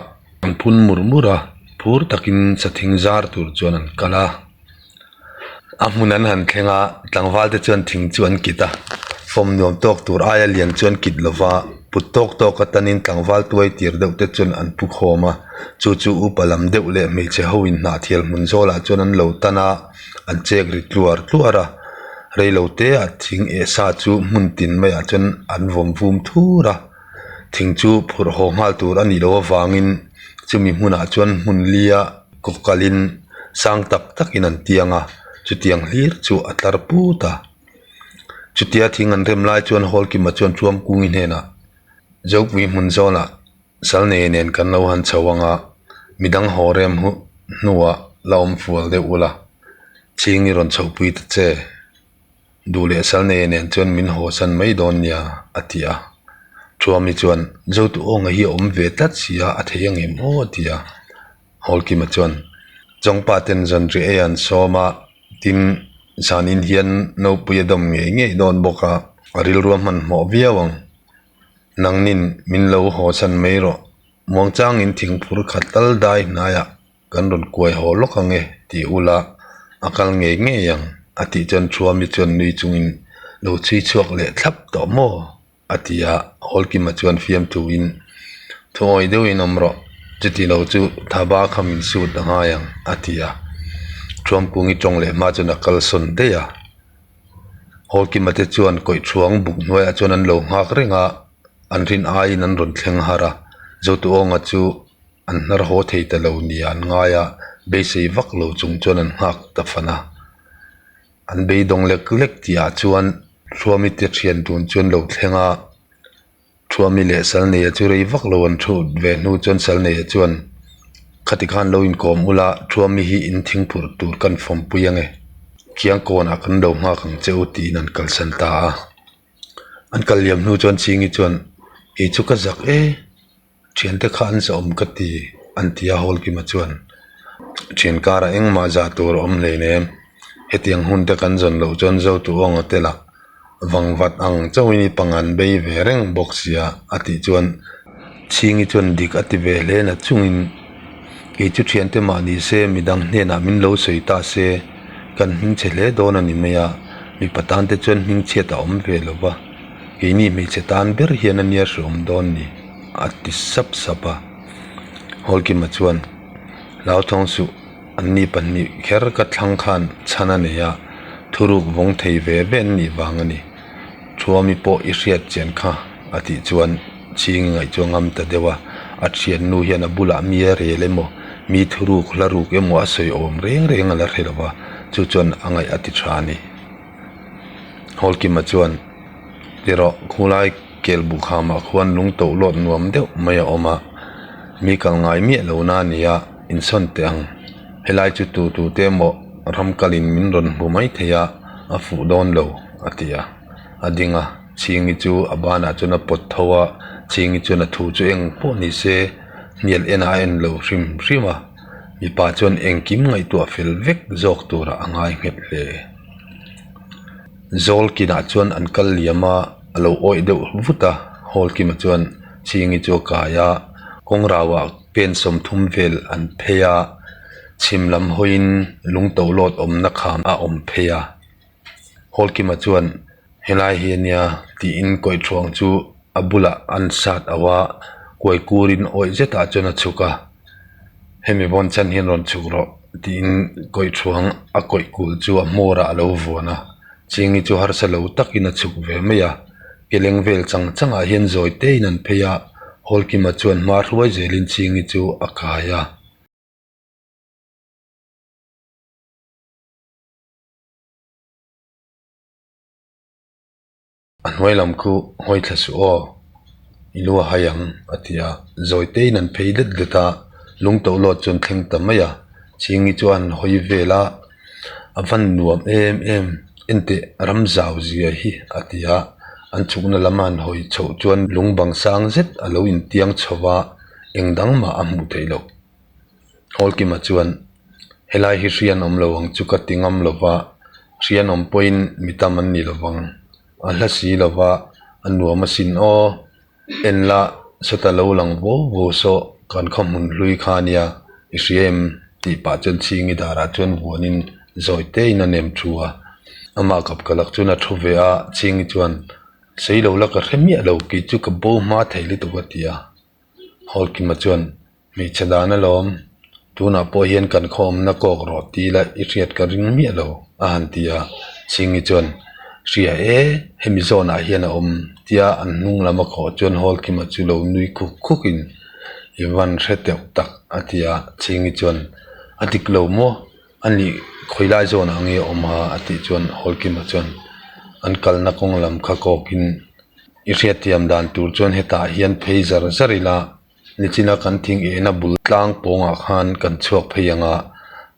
An phun mur mur a, phur takin sathing zar tur chuan an kal a. A hmun an han thleng a, tlangval te chuan thing chu an kit a, fawm nuam tawk tur aia lian chu an kit lo va, put tawk tawk atanin tlangval tuai tir deuh te chuan an pu khawm a, chu chu upa lam deuh leh hmeichhe ho in hnahthial hmun zawlah chuan an lo tan a, an chek ri tluar tluar a, reilo te ah thing eh sa chu hmun tin maiah chuan an vawm vum thur a. Thing chu phurh haw nghal tur a nih loh avangin chumi hmunah chuan hmun lia kaw kalin sang tak takin an tiang a, chutiang hlir chu a tlar put a. Chutia thing an rem lai chuan Hawlkima chuan Tuamkungi hnenah, Zopui hmun zawnah sal nei nen kan lo han chho ang a, midang haw rem hnuah la awm fual deuh ula, chhing i rawn chhohpui ta che. Duh leh sal nei nen chuan min haw san mai dawn nia, a ti a. Thuami chuan, Zotu awnga hi a awm ve tlat si a, a thei ang em aw, a ti a. Hawlkima chuan, Chawngpa ten zanriah ei an sawm a, tin, zanin hian nopui a dawm ngei ngei dawn bawk a, a rilru a hmanhmawh viau ang. Nangnin min lo haw san mai rawh. Muangchangin thingphur khat tal dai hnaiah kan rawn kuai haw lawk ang e tih ula a kal ngei ngei ang a tih chuan Thuami chuan nui chungin lo chhui chhuak leh thlap tawh maw a ti a, Hawlkima chuan fiamthuin thuawi deuhin awm rawh chuti lo chu thaba kha min sut a ngai ang a ti a, Thuamkungi tawng leh hma chuan a kalsawn daih a, Hawlkima te chuan kawihṭhuang buk hnuaiah chuan an lo nghak reng a. An rin aiin an rawn thleng har a, Zotuawnga chu an hnar haw thei ta lo nia an ngai a, beisei vak lo chung chuan an nghak ta fan a. An beidawng lek lek tihah chuan Thuami te thian dun chu an lo thleng a, Thuami leh Salneia chu rei vak lo an thut ve hnu chuan Salneia chuan khati khan lo inkawm ula Thuami hi in thingphurh tur kan fawmpui ange, khiang kawnah kan lo nghak ang che u tiin an kalsan ta a. An kal liam hnu chuan Chingi chuan kei chu ka zak e, thiante kha an zahawm ka ti an ti a Hawlkima chuan thian karah engmah zah tur a awm hleinem, hetiang hun te kan zawn loh chuan Zotu Awnga te lah vangvat ang chauhin i pangan bei ve reng bawk sia a tih chuan Chhingi chuan dik a ti ve hle na chungin kei chu thiante mah ni se midang hnenah min lo sawi ta se kan hmingchhe hle dawn a ni mai a. Mipa tan te chuan hmingchhiat a awm ve lo va, keini hmeichhe tan ber hian a nia hreawm dawn ni a ti sap sap a. Hawlkima chuan, Hlauthawng suh, anni pahnih kher ka thlang khan chhan a nei a, thuruk vawng thei ve ve an nih vang a ni. Thuami pawh i hriat chian kha a tih chuan chhing ngaih chu a ngam ta deuh a, a thiannu hian a bulah mi a rel emaw, mi thuruk hla ruk emaw a sawi awm reng reng a la hre lo va. Chu chuan a ngaih a ti tha a ni. Hawlkima chuan, Ti rawh, khulai kel buh khamah khuan lung toh lawt nuam deuh mai a awm a, mi kal ngai miah lo na nia, insawn teh ang. Helai chu tu tu te emaw ram kalin min rawn hmu mai thei a, a fuh dawn lo, a ti a. A ding a, Chhingi chu a banah chuan a pawt tho a, Chhingi chuan a thu chu eng pawh ni se hnial enah a en lo hrim hrim a. Mipa chuan engkim ngaihtuah fel vek zawk turah a ngai nghet hle. Zawl kinah chuan an kal liam a, a lo awih deuh vut a, Hawlkima chuan Chingi chu a kai a, kawng rauah pen 30 vel an phei a, chhim lam hawiin lung to lawt awmna kham a awm phei a. Hawlkima chuan helai hi ania tiin kawihṭhuang chu a bulah an sat auh a, kuai kurin awih zetah chuan a chhuk a, hemi vawn chan hian rawn chhuk rawh tiin kawihṭhuang a kawih kul chu a hmawrah a lo vuan a, Chingi chu harsa lo takin a chhuk ve mai a, ke leng vel chang changah hian zawi tein an phei a, Hawlkima chuan hma hruai zelin Chingi chu a kai a. A hnuai lam khu hawi thla suh aw, i lu a hai ang a ti a, zawi tein an phei det det a, lung to lawt chu an thleng ta mai a, Chhingi chuan hawi vel a, a van nuam em em, enteh ram zau zia hi a ti a, an chhukna lama an hawi chhoh chuan lung bang sang zet a lo intiang chho va, eng dang mah a hmuh theih loh. Hawlkima chuan, Helai hi hrian awm lo ang chu ka ti ngam lo va, hrian awm pawhin mi tam an ni lo vang. A hla si lo va, a nuam asin aw. En la, sawta lo lang vo vo saw kan khaw hmun hlui kha ania, i hria em? tih pah chuan Chhingi darah chuan vuanin zawi tein a nem thu a. Amah kap ka lak chuan a thu ve a, Chhingi chuan, Sei lo la ka hre miah lo, kei chu ka bo hma thei lutuk a ti a. Hawlkima chuan, Hmeichhe dan alawm, tunah pawh hian kan khawmna kawk rawh ti ila i hriat ka ring miah lo, a han ti a. Chhingi chuan, Hria e, hemi zawnah hian a awm, tia an hnung lam a khawh chuan Hawlkima chu lo nui khuk khukin, I van hre teuh tak, a ti a. Chhingi chuan, A dik lo maw? A nih khawilai zawnah nge a awm a? a tih chuan Hawlkima chuan, An kalna kawng lam kha kawkin i hriatthiam dan tur chuan hetah hian phei zar zar ila, Nichina kan thing ehna bul tlang pawngah khan kan chhuak phei ang a,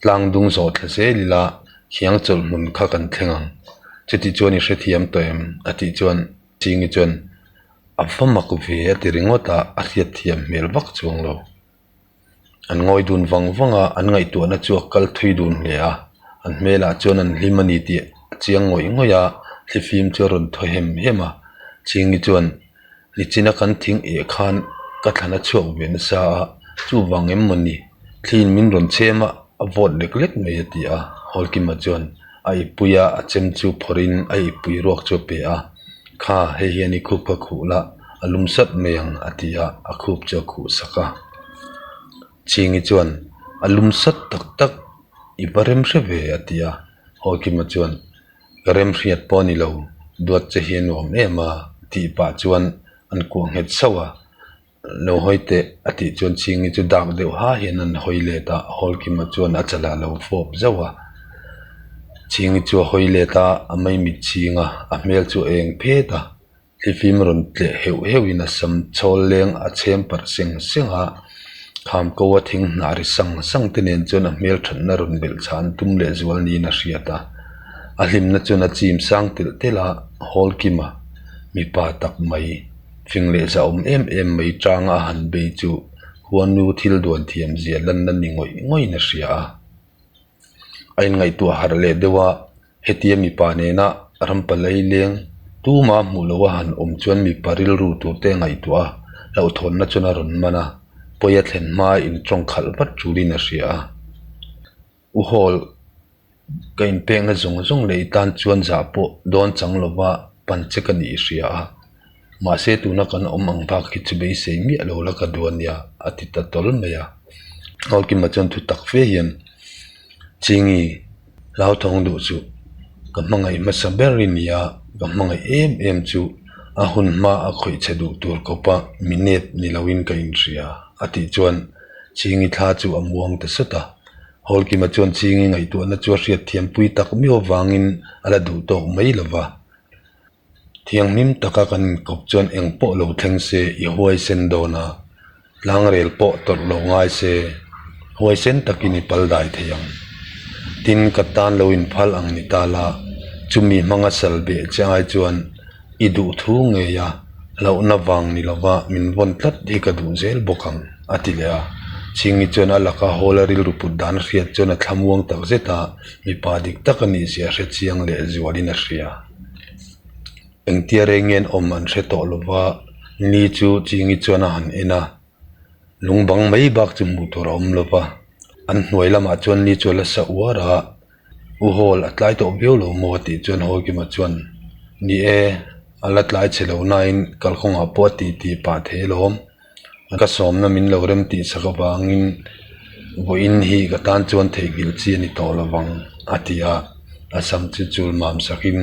tlang dung zawh thla zel ila khiang chawlh hmun kha kan thleng ang. Chuti chuan i hrethiam tawh em? a tih chuan Chingi chuan a va mak ve a ti ringawt a, a hriatthiam hmel vak chuang lo. An ngawi dun vang vang a, an ngaihtuahna chu a kal thui dun hle a, an hmelah chuan an hlim a ni tih a chiang ngawih ngawih a, thlifim chu a rawn thaw hem hem a, Chingi chuan Nichina kan thing eh khan Ka thlan a chhuak ve nasa a, chuvang em maw ni? Thliin min rawn chhem a, a vawt lek lek mai a ti a. Hawlkima chuan a ippui a, a chem chu phawrhin a ippui ruak chu a pe a. Kha, hei hian i khup kha khuh la, a lum sat mai ang a ti a, a khup chu a khuh sak a. Chhingi chuan, A lum sat tak tak, i va rem hre ve a ti a. Hawlkima chuan, Ka rem hriat pawh a ni lo, duat che hi a nuam em a tih pah chuan an kuah nghet sauh a. Lo hawi teh a tih chuan Chhingi chu dak deuh ha hian an hawi let a, Hawlkima chuan a chalah a lo fawp zauh a. Chhingi chu a hawi let a, a maimit chhing a, a hmel chu a eng phet a. Thlifim rawn tleh heuh heuhin a sam chhawl leng a chhem parh seng seng a, kham ko a thing hnah ri sang sang te nen chuan a hmel thatna rawn belh chah an tum leh zual niin a hriat a. A hlimna chuan a chim sang telh telh a, hawl kim a, mipa tak mai, fing leh zahawm em em mai tanga a han bei chu huanu thil duan thiam zia lanna ni ngawih ngawih in a hria a. A inngaihtuah harh leh deuh a, hetia mipa nena rampalai leng tuma hmuh loh a han awm chuan mipa rilru tur te a ngaihtuah a, hlauhthawnna chuan a rawn man a, pawi a thlen hma intawng khalh vat tulin a hria a. U Hawl, ka inpekna zawng zawng leh i tan chuan zah pawh dawn chang lova pan che ka nih i hria a, mahse tuna kan awm ang bak hi chu beisei miah lo la ka duh a nia, a ti ta tawl mai a. Hawlkima chuan thu tak fe hian, Chingi, hlauthawng duh chu ka hmangaih hmasa ber i ni a, ka hmangaih em em chu a hun hma a khawih che duh tur kawpa mi nep ni loin ka inhria, a tih chuan Chingi thla chu a muang ta sawt a. Hawlkima chuan Chingi ngaihtuahna chu a hriatthiampui tak miau avangin a la duh tawk mai lo va. Thianghlim taka kan inkawp chuan eng pawh lo thleng se i huaisen dawn a, tlangrel pawh tawrh lo ngai se huaisen takin i pal dai thei ang. Tin, ka tan lo inphal ang ni ta la, chumi hmanga sal beh che ai chuan i duh thu ngei a, hlauhna vang ni lova min vawn tlat hi ka duh zel bawk ang, a ti leh a. Chhingi chuan a laka hawl a rilru put dan a hriat chuan a thlamuang tak zet a, mipa dik tak a nih zia hre chiang leh zualin a hria. Engtia reng nge an awm an hre tawh lo va, ni chu Chingi chuan a han en a, lung bang mai bak chu hmuh tur a awm lo va, an hnuai lamah chuan ni chu a la sa uar a, U Hawl a tlai tawh viau lo maw tih chuan Hawikima chuan, Ni e, a la tlai chhe lo nain kalkawngah pawh a ti ti pah thei alawm. Ka sawmna min lo rem tih sak avangin vawiin hi ka tan chuan theihnghilh chi a ni tawh lo vang a ti a, a sam chu chul mam sakin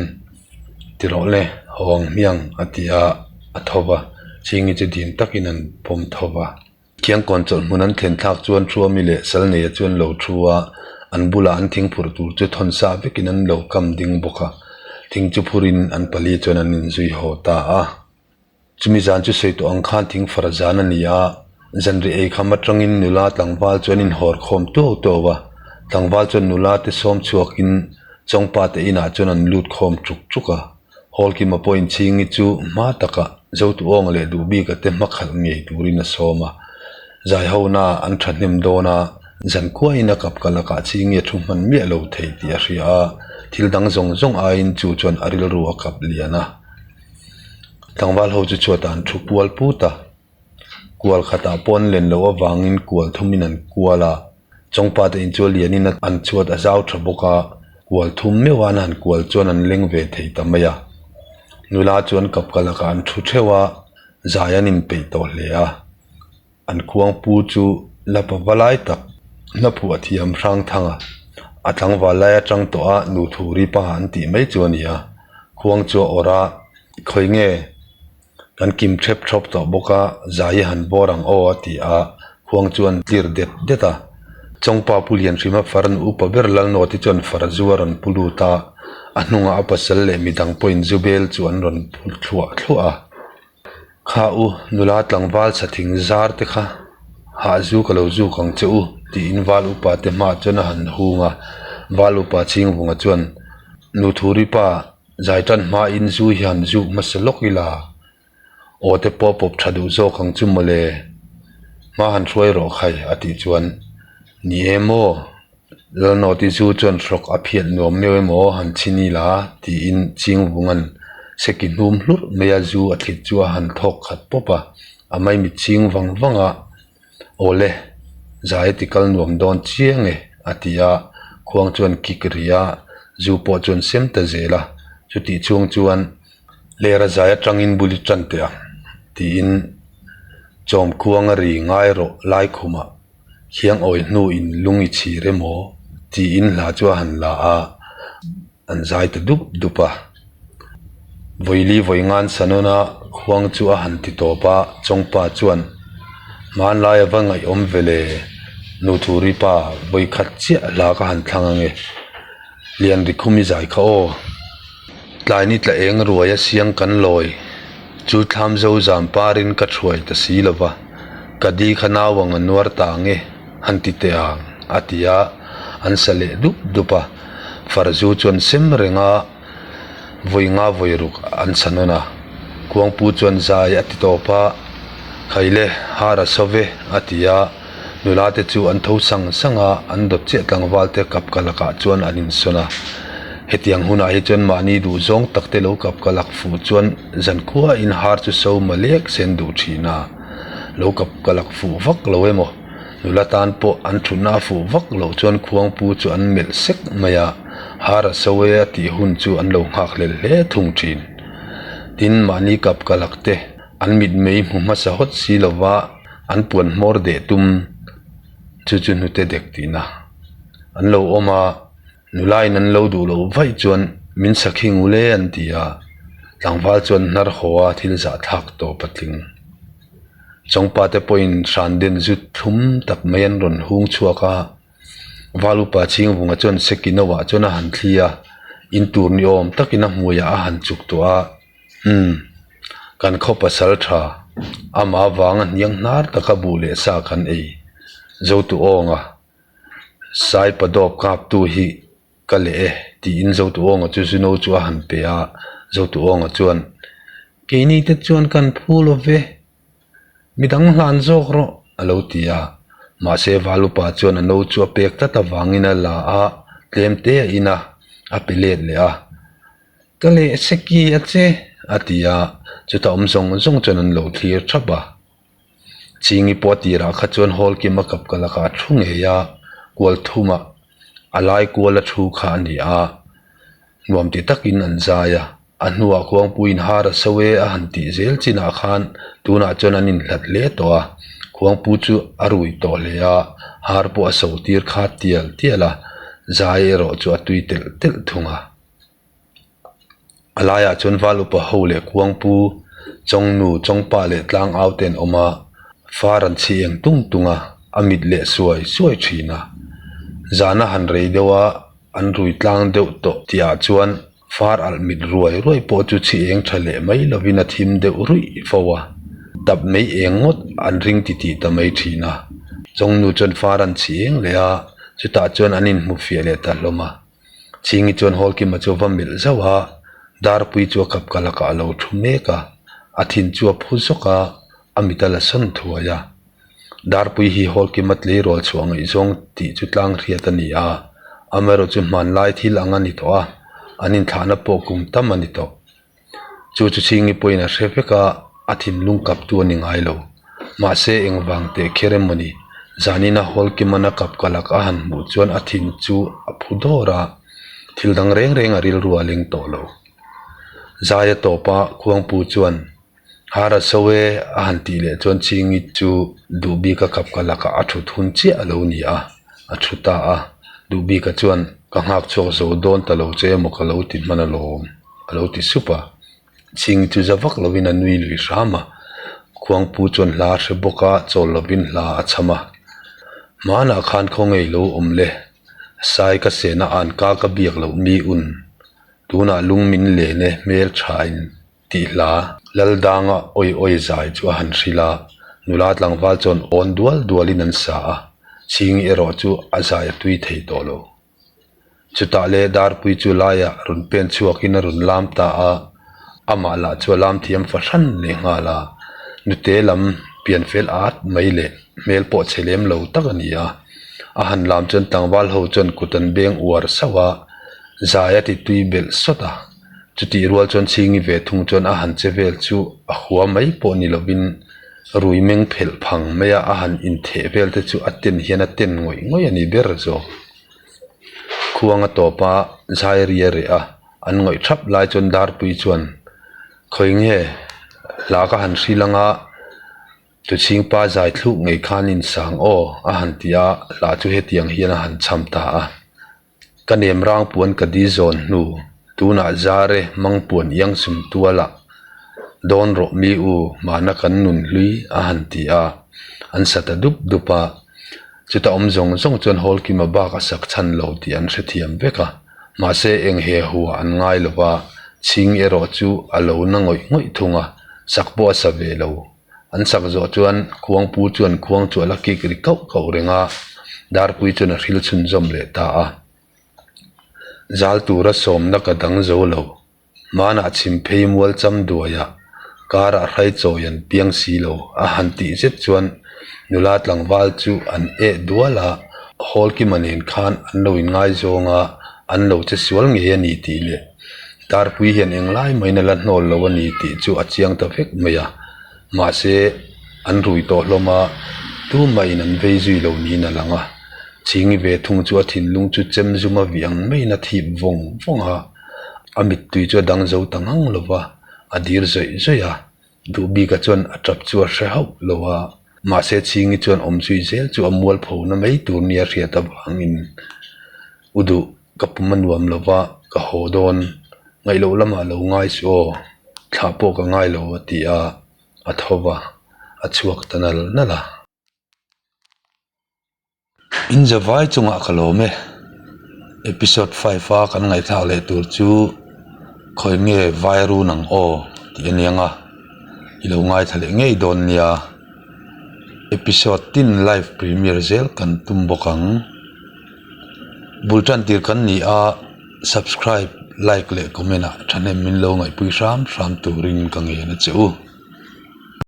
ti rawh le haw ang hmiang a ti a, a tho va, Chhingi chu dim takin an pawm tho va. Khiangkawn chawlh hmun an thlen thlak chuan Thuami leh Salneia chu an lo thu a, an bulah an thing phurh tur chu thawn sa vekin an lo kam ding bawk a, thing chu phurin an pali chuan an inzui haw ta a. Chumi zan chu sawi tawh ang khan thing far zan a ni a, zanriah ei kham atangin nula tlangval chu an inhawr khawm tuau tuau a, tlangval chuan nula te sawm chhuakin chawngpa te inah chuan an lut khawm chuk chuk a, Hawlkima pawhin Chhingi chu hma takah Zotuawnga leh Duhbika te hma khalh ngei turin a sawm a, Zaihona an thahnem dawn a, zankhuain a kap ka lakah Chhingi a thu hman miah lo thei tih a hria a, thil dang zawng zawng aiin chu chuan a rilru a kap lian a. Tlangval ho chu chhuatah an thu kual put a, kual khatah pawh an len loh avangin kual thumin an kual a, chawngpa te in chu a lianin an chhuat a zau tha bawk a, kual thum meuh a an han kual chuan an leng ve thei ta mai a, nula chuan kap ka lakah an thu theuh a, zai an inpeih tawh hle a. An khuangpu chu la pava lai tak hlaphuah thiam hrang thang a, a tlangval lai atang tawh a nu thuri pa an tih mai chu a ni a, khuang chu a awrh a, khawi nge kan kim thep thawp tawh bawk a, zai hi han bawr ang aw a ti a, khuang chu an tlir det det a, Chawngpa Pu Lianhrima far nu upa ber Lalnawti chuan far zu a rawn pu lut a, a hnungah a pasal leh midang pawhin zu bel chu an rawn pu thluah thluah a. Kha u, nula tlangval sathing zar te kha hah zu ka lo zuk ang che u tiin val upa te hmaah chuan a han hung a, val upa Chhingvunga chuan Nu Thuri pa zai tan hmain zu hi han zuk hmasa lawk ila, aw te pawh pawp tha duh zawk ang chu mawle, hma han hruai rawh khai a tih chuan ni em aw. Lalnawti zu chuan hrawk a phiat nuam meuh emaw han chhin ila tiin Chingvunga'n seki hnum hlurh mai a zu a thlit chu a han thawk khat pawp a. A maimit ching vang vang a, Awle, zai a ti kal nuam dawn chiang e, a ti a, khuang chuan kik ri a, zu pawh chuan sem ta zel a, chutih chhung chuan lera zai atangin bul i tan teh ang, tiin chawm khuang a ri ngai rawh lai khumah khiang awi hnuin lung i chhir emaw tiin hla chu a han la a. An zai ta dup dup a, Vawili Vawingan Sanuna khuang chu a han ti tawp a, Chawngpa chuan, Hmanlai a va ngaihawm ve le, Nuthuri pa, vawikhat chiah hla ka han thlang ange, Lian Rikhumi zai kha aw. Tlai ni tla eng ruai a siang kan lawi, chu thlam zo zam parin ka thuai ta si lo va, ka di kha nau ang a nuar ta ange. Han ti teh ang, a ti a, an sa leh dup dup a. Farzu chuan sem reng a, vawi nga vawi ruk an sa nawn a. Kuangpu chuan zai a ti tawp a, Khaile, har a so ve, a ti a. Nula te chu an tho sang sang a, an dawt chiah tlangval te kap ka lakah chuan an insawn a. Hetiang hunah hi chuan mahni duh zawng tak te lo kap ka lak fuh chuan zankhuain har chu so malek sen duh thin a. Lo kap ka lak fuh vak lo emaw? Nula tan pawh an thutna a fuh vak loh chuan khuangpu chu an melh sek mai a, har a so e a tih hun chu an lo nghak hlel hle thung thin. Tin, mahni kap ka lak te an mitmei hmu hmasa hawt si lova an puan hmawr deh tum chu chu hnute dek tihna an lo awm a, nulain an lo duh loh vaih chuan min sakhi ngul e an ti a, tlangval chuan hnar haw a thil zahthlak tawp a tling. Chawngpa te pawhin hran den zut thlum tak mai an rawn hung chhuak a, Val upa Chhingvunga chuan Seki no ah chuan a han thli a, in tur ni awm takin a hmuiah a han chuk tawh a, Umm, kan khaw pasal tha, amah avanga hniang hnar taka buh leh sa kan ei zo tu awnga Saipa dawp kaptu hi Ka leh e, tiin Zotuawnga chu Zuno chu a han pe a, Zotuawnga chuan, Keini te chuan kan phu lo ve, midang hlan zawk rawh, a lo ti a. Mahse Valupa chuan a no chu a pek tlat avangin a la a, tlem te a in a, a pe let leh a. Ka leh seki a che, a ti a, chutah awm zawng zawng chuan an lo thlir thap a. Chingi pawh a tirah kha chuan hall kim a kap ka lakah a thu ngei a, kual thumah a lai kual a thu kha a ni a, nuam ti takin an zai a, a hnuah khuangpuiin har a so e a han tih zel chinah khan tunah chuan an inhlat hle tawh a, khuangpu chu a rui tawh hle a, har pawh a so tir kha tial tial a, zai erawh chu a tui telh telh thung a. A laiah chuan val upa ho leh kuangpu chawngnu chawngpa leh tlangau te an awm a far an chhi eng tung tung a a mit leh suai suai thin a zana han rei deuh a an rui tlang deuh tawh tih ah chuan far alh mit ruai ruai pawh chu chhi eng tha leh mai lovin a thim deuh ruih fo a tap mai eng ngawt an ring ti tih ta mai thin a chawngnu chuan far an chhi eng leh a chutah chuan an inhmu fiah leh ta hlawm a. Chhingi chuan Hawlkima chu a va melh zauh a, Darpui chu a kap ka lakah a lo thu mek a, a thin chu a phu zawk a, a mit a la sawn thuai a. Darpui hi Hawlkima tleirawl chhuah ngaihzawng tih chu tlang hriat a ni a, amaherawh chu hmanlai thil ang a ni tawh a, an inthlahna pawh kum tam a ni tawh. Chu chu Chhingi pawhin a hre vek a, a thinlung kaptu a ni ngai lo. Mahse, engvang teh kher emaw ni? Zanina Hawlkiman a kap kalak a han hmuh chuan a thin chu a phu dawr a, thil dang reng reng a rilru a leng tawh lo. Zaia tawpa Khuangpu chuan, Har a so e a han tih leh chuan Chhingi chu Duhbika kap kalakah a thut hun chiah a lo ni a, a thu ta a. Duhbika chuan, Ka nghak chhuak zo dawn ta lo che emaw ka lo ti hman alawm. A lo ti sup a, chhing chu za vak lovin a nui lui hram a, khuangpu chuan hla a hre bawk a, chawl lovin hla a chham a. Hmanah khan khaw ngei lo awm le, sai ka sena anka ka biak loh mi un, tunah lung min len e hmel thain tih hla Laldanga awi awi zai chu a han hrilh a, nula tlangval chuan awn dual dualin an sa a, chhingi erawh chu a zai a tui thei tawh lo. Chutah leh Darpui chu laiah rawn pen chhuakin a rawn lam ta a, amah lah chu a lam thiam fahran leh nghal a, nute lam pian fel at mai leh hmel pawh chhe lem lo tak a ni a. A han lam chuan tlangval ho chuan kut an beng uar sauh a, zai a ti tui belh sawt a. Chutih rual chuan Chhingi ve thung chuan a han che vel chu a hua mai pawh ni lovin. Rui meng phelh phang mai a, a han intheh vel te chu a ten hian a ten ngawih ngawih a ni ber zawk. Khuang a tawp a, zai ri a reh a, an ngawih thap lai chuan Darpui chuan, Khawi nge hla ka han hril anga Tuchhingpa zai thluk ngei khan insang aw a han ti a, hla chu hetiang hian a han cham ta a. Ka nem rang puan ka di zawn hnu, tunah zare mang puan iang sum tualah dawn rawh mi u mahna kan nun hlui a han ti a, an sa ta dup dup a. Chuta awm zawng zawng chuan Hawlkima bak a sak chhan lo tih an hrethiam vek a, mahse eng he hua an ngai lo va, chhing erawh chu a lo na ngawih ngawih thung a, sak pawh a sa ve lo. An sak zawh chuan khuangpu chuan khuang chu a la kik ri kauh kauh reng a, Darpui chuan a hril chhunzawm leh ta a. Zal tura sawmna ka dang zo lo, hmanah chhim phei mual cham duaiah karah hrai chawi an piang si lo a han tih zet chuan nula tlangval chu an eh dual a, Hawlkima nen khan an lo inngaizawng a, an lo che sual ngei a ni tih leh Darpui hian englai main a la hnawl lo a ni tih chu a chiang ta vek mai a, mahse an rui tawh hlawm a, tumahin an vei zui lo niin a lang a, Chhingi ve thung chu a thinlung chu chem zum a vih ang maiin a thip vawng vawng a, a mittui chu a dang zo ta ngang lo va, a dir zawih zawih a. Duhbika chuan a tap chu a hre hauh lo a, mahse Chhingi chuan awm zui zel chu a mualphona mai tur nia hriat avangin U duh ka pum a nuam lo va, ka haw dawn, ngaih loh lamah lo ngai suh aw, thlah pawh ka ngai lo a ti a, a tho va, a chhuak ta nal nal a. In zavai chungah ka lawm e. Episode 5 a kan ngaihthlak leh tur chu khawi nge vai run ang aw tih a niang a, i lo ngaithla leh ngei dawn nia. Episode tin live premiere zel kan tum bawk ang. Bul tan tir kan ni a, subscribe, like leh comment ah thahnem min lo ngaihpui hram hram turin ka ngen a che u.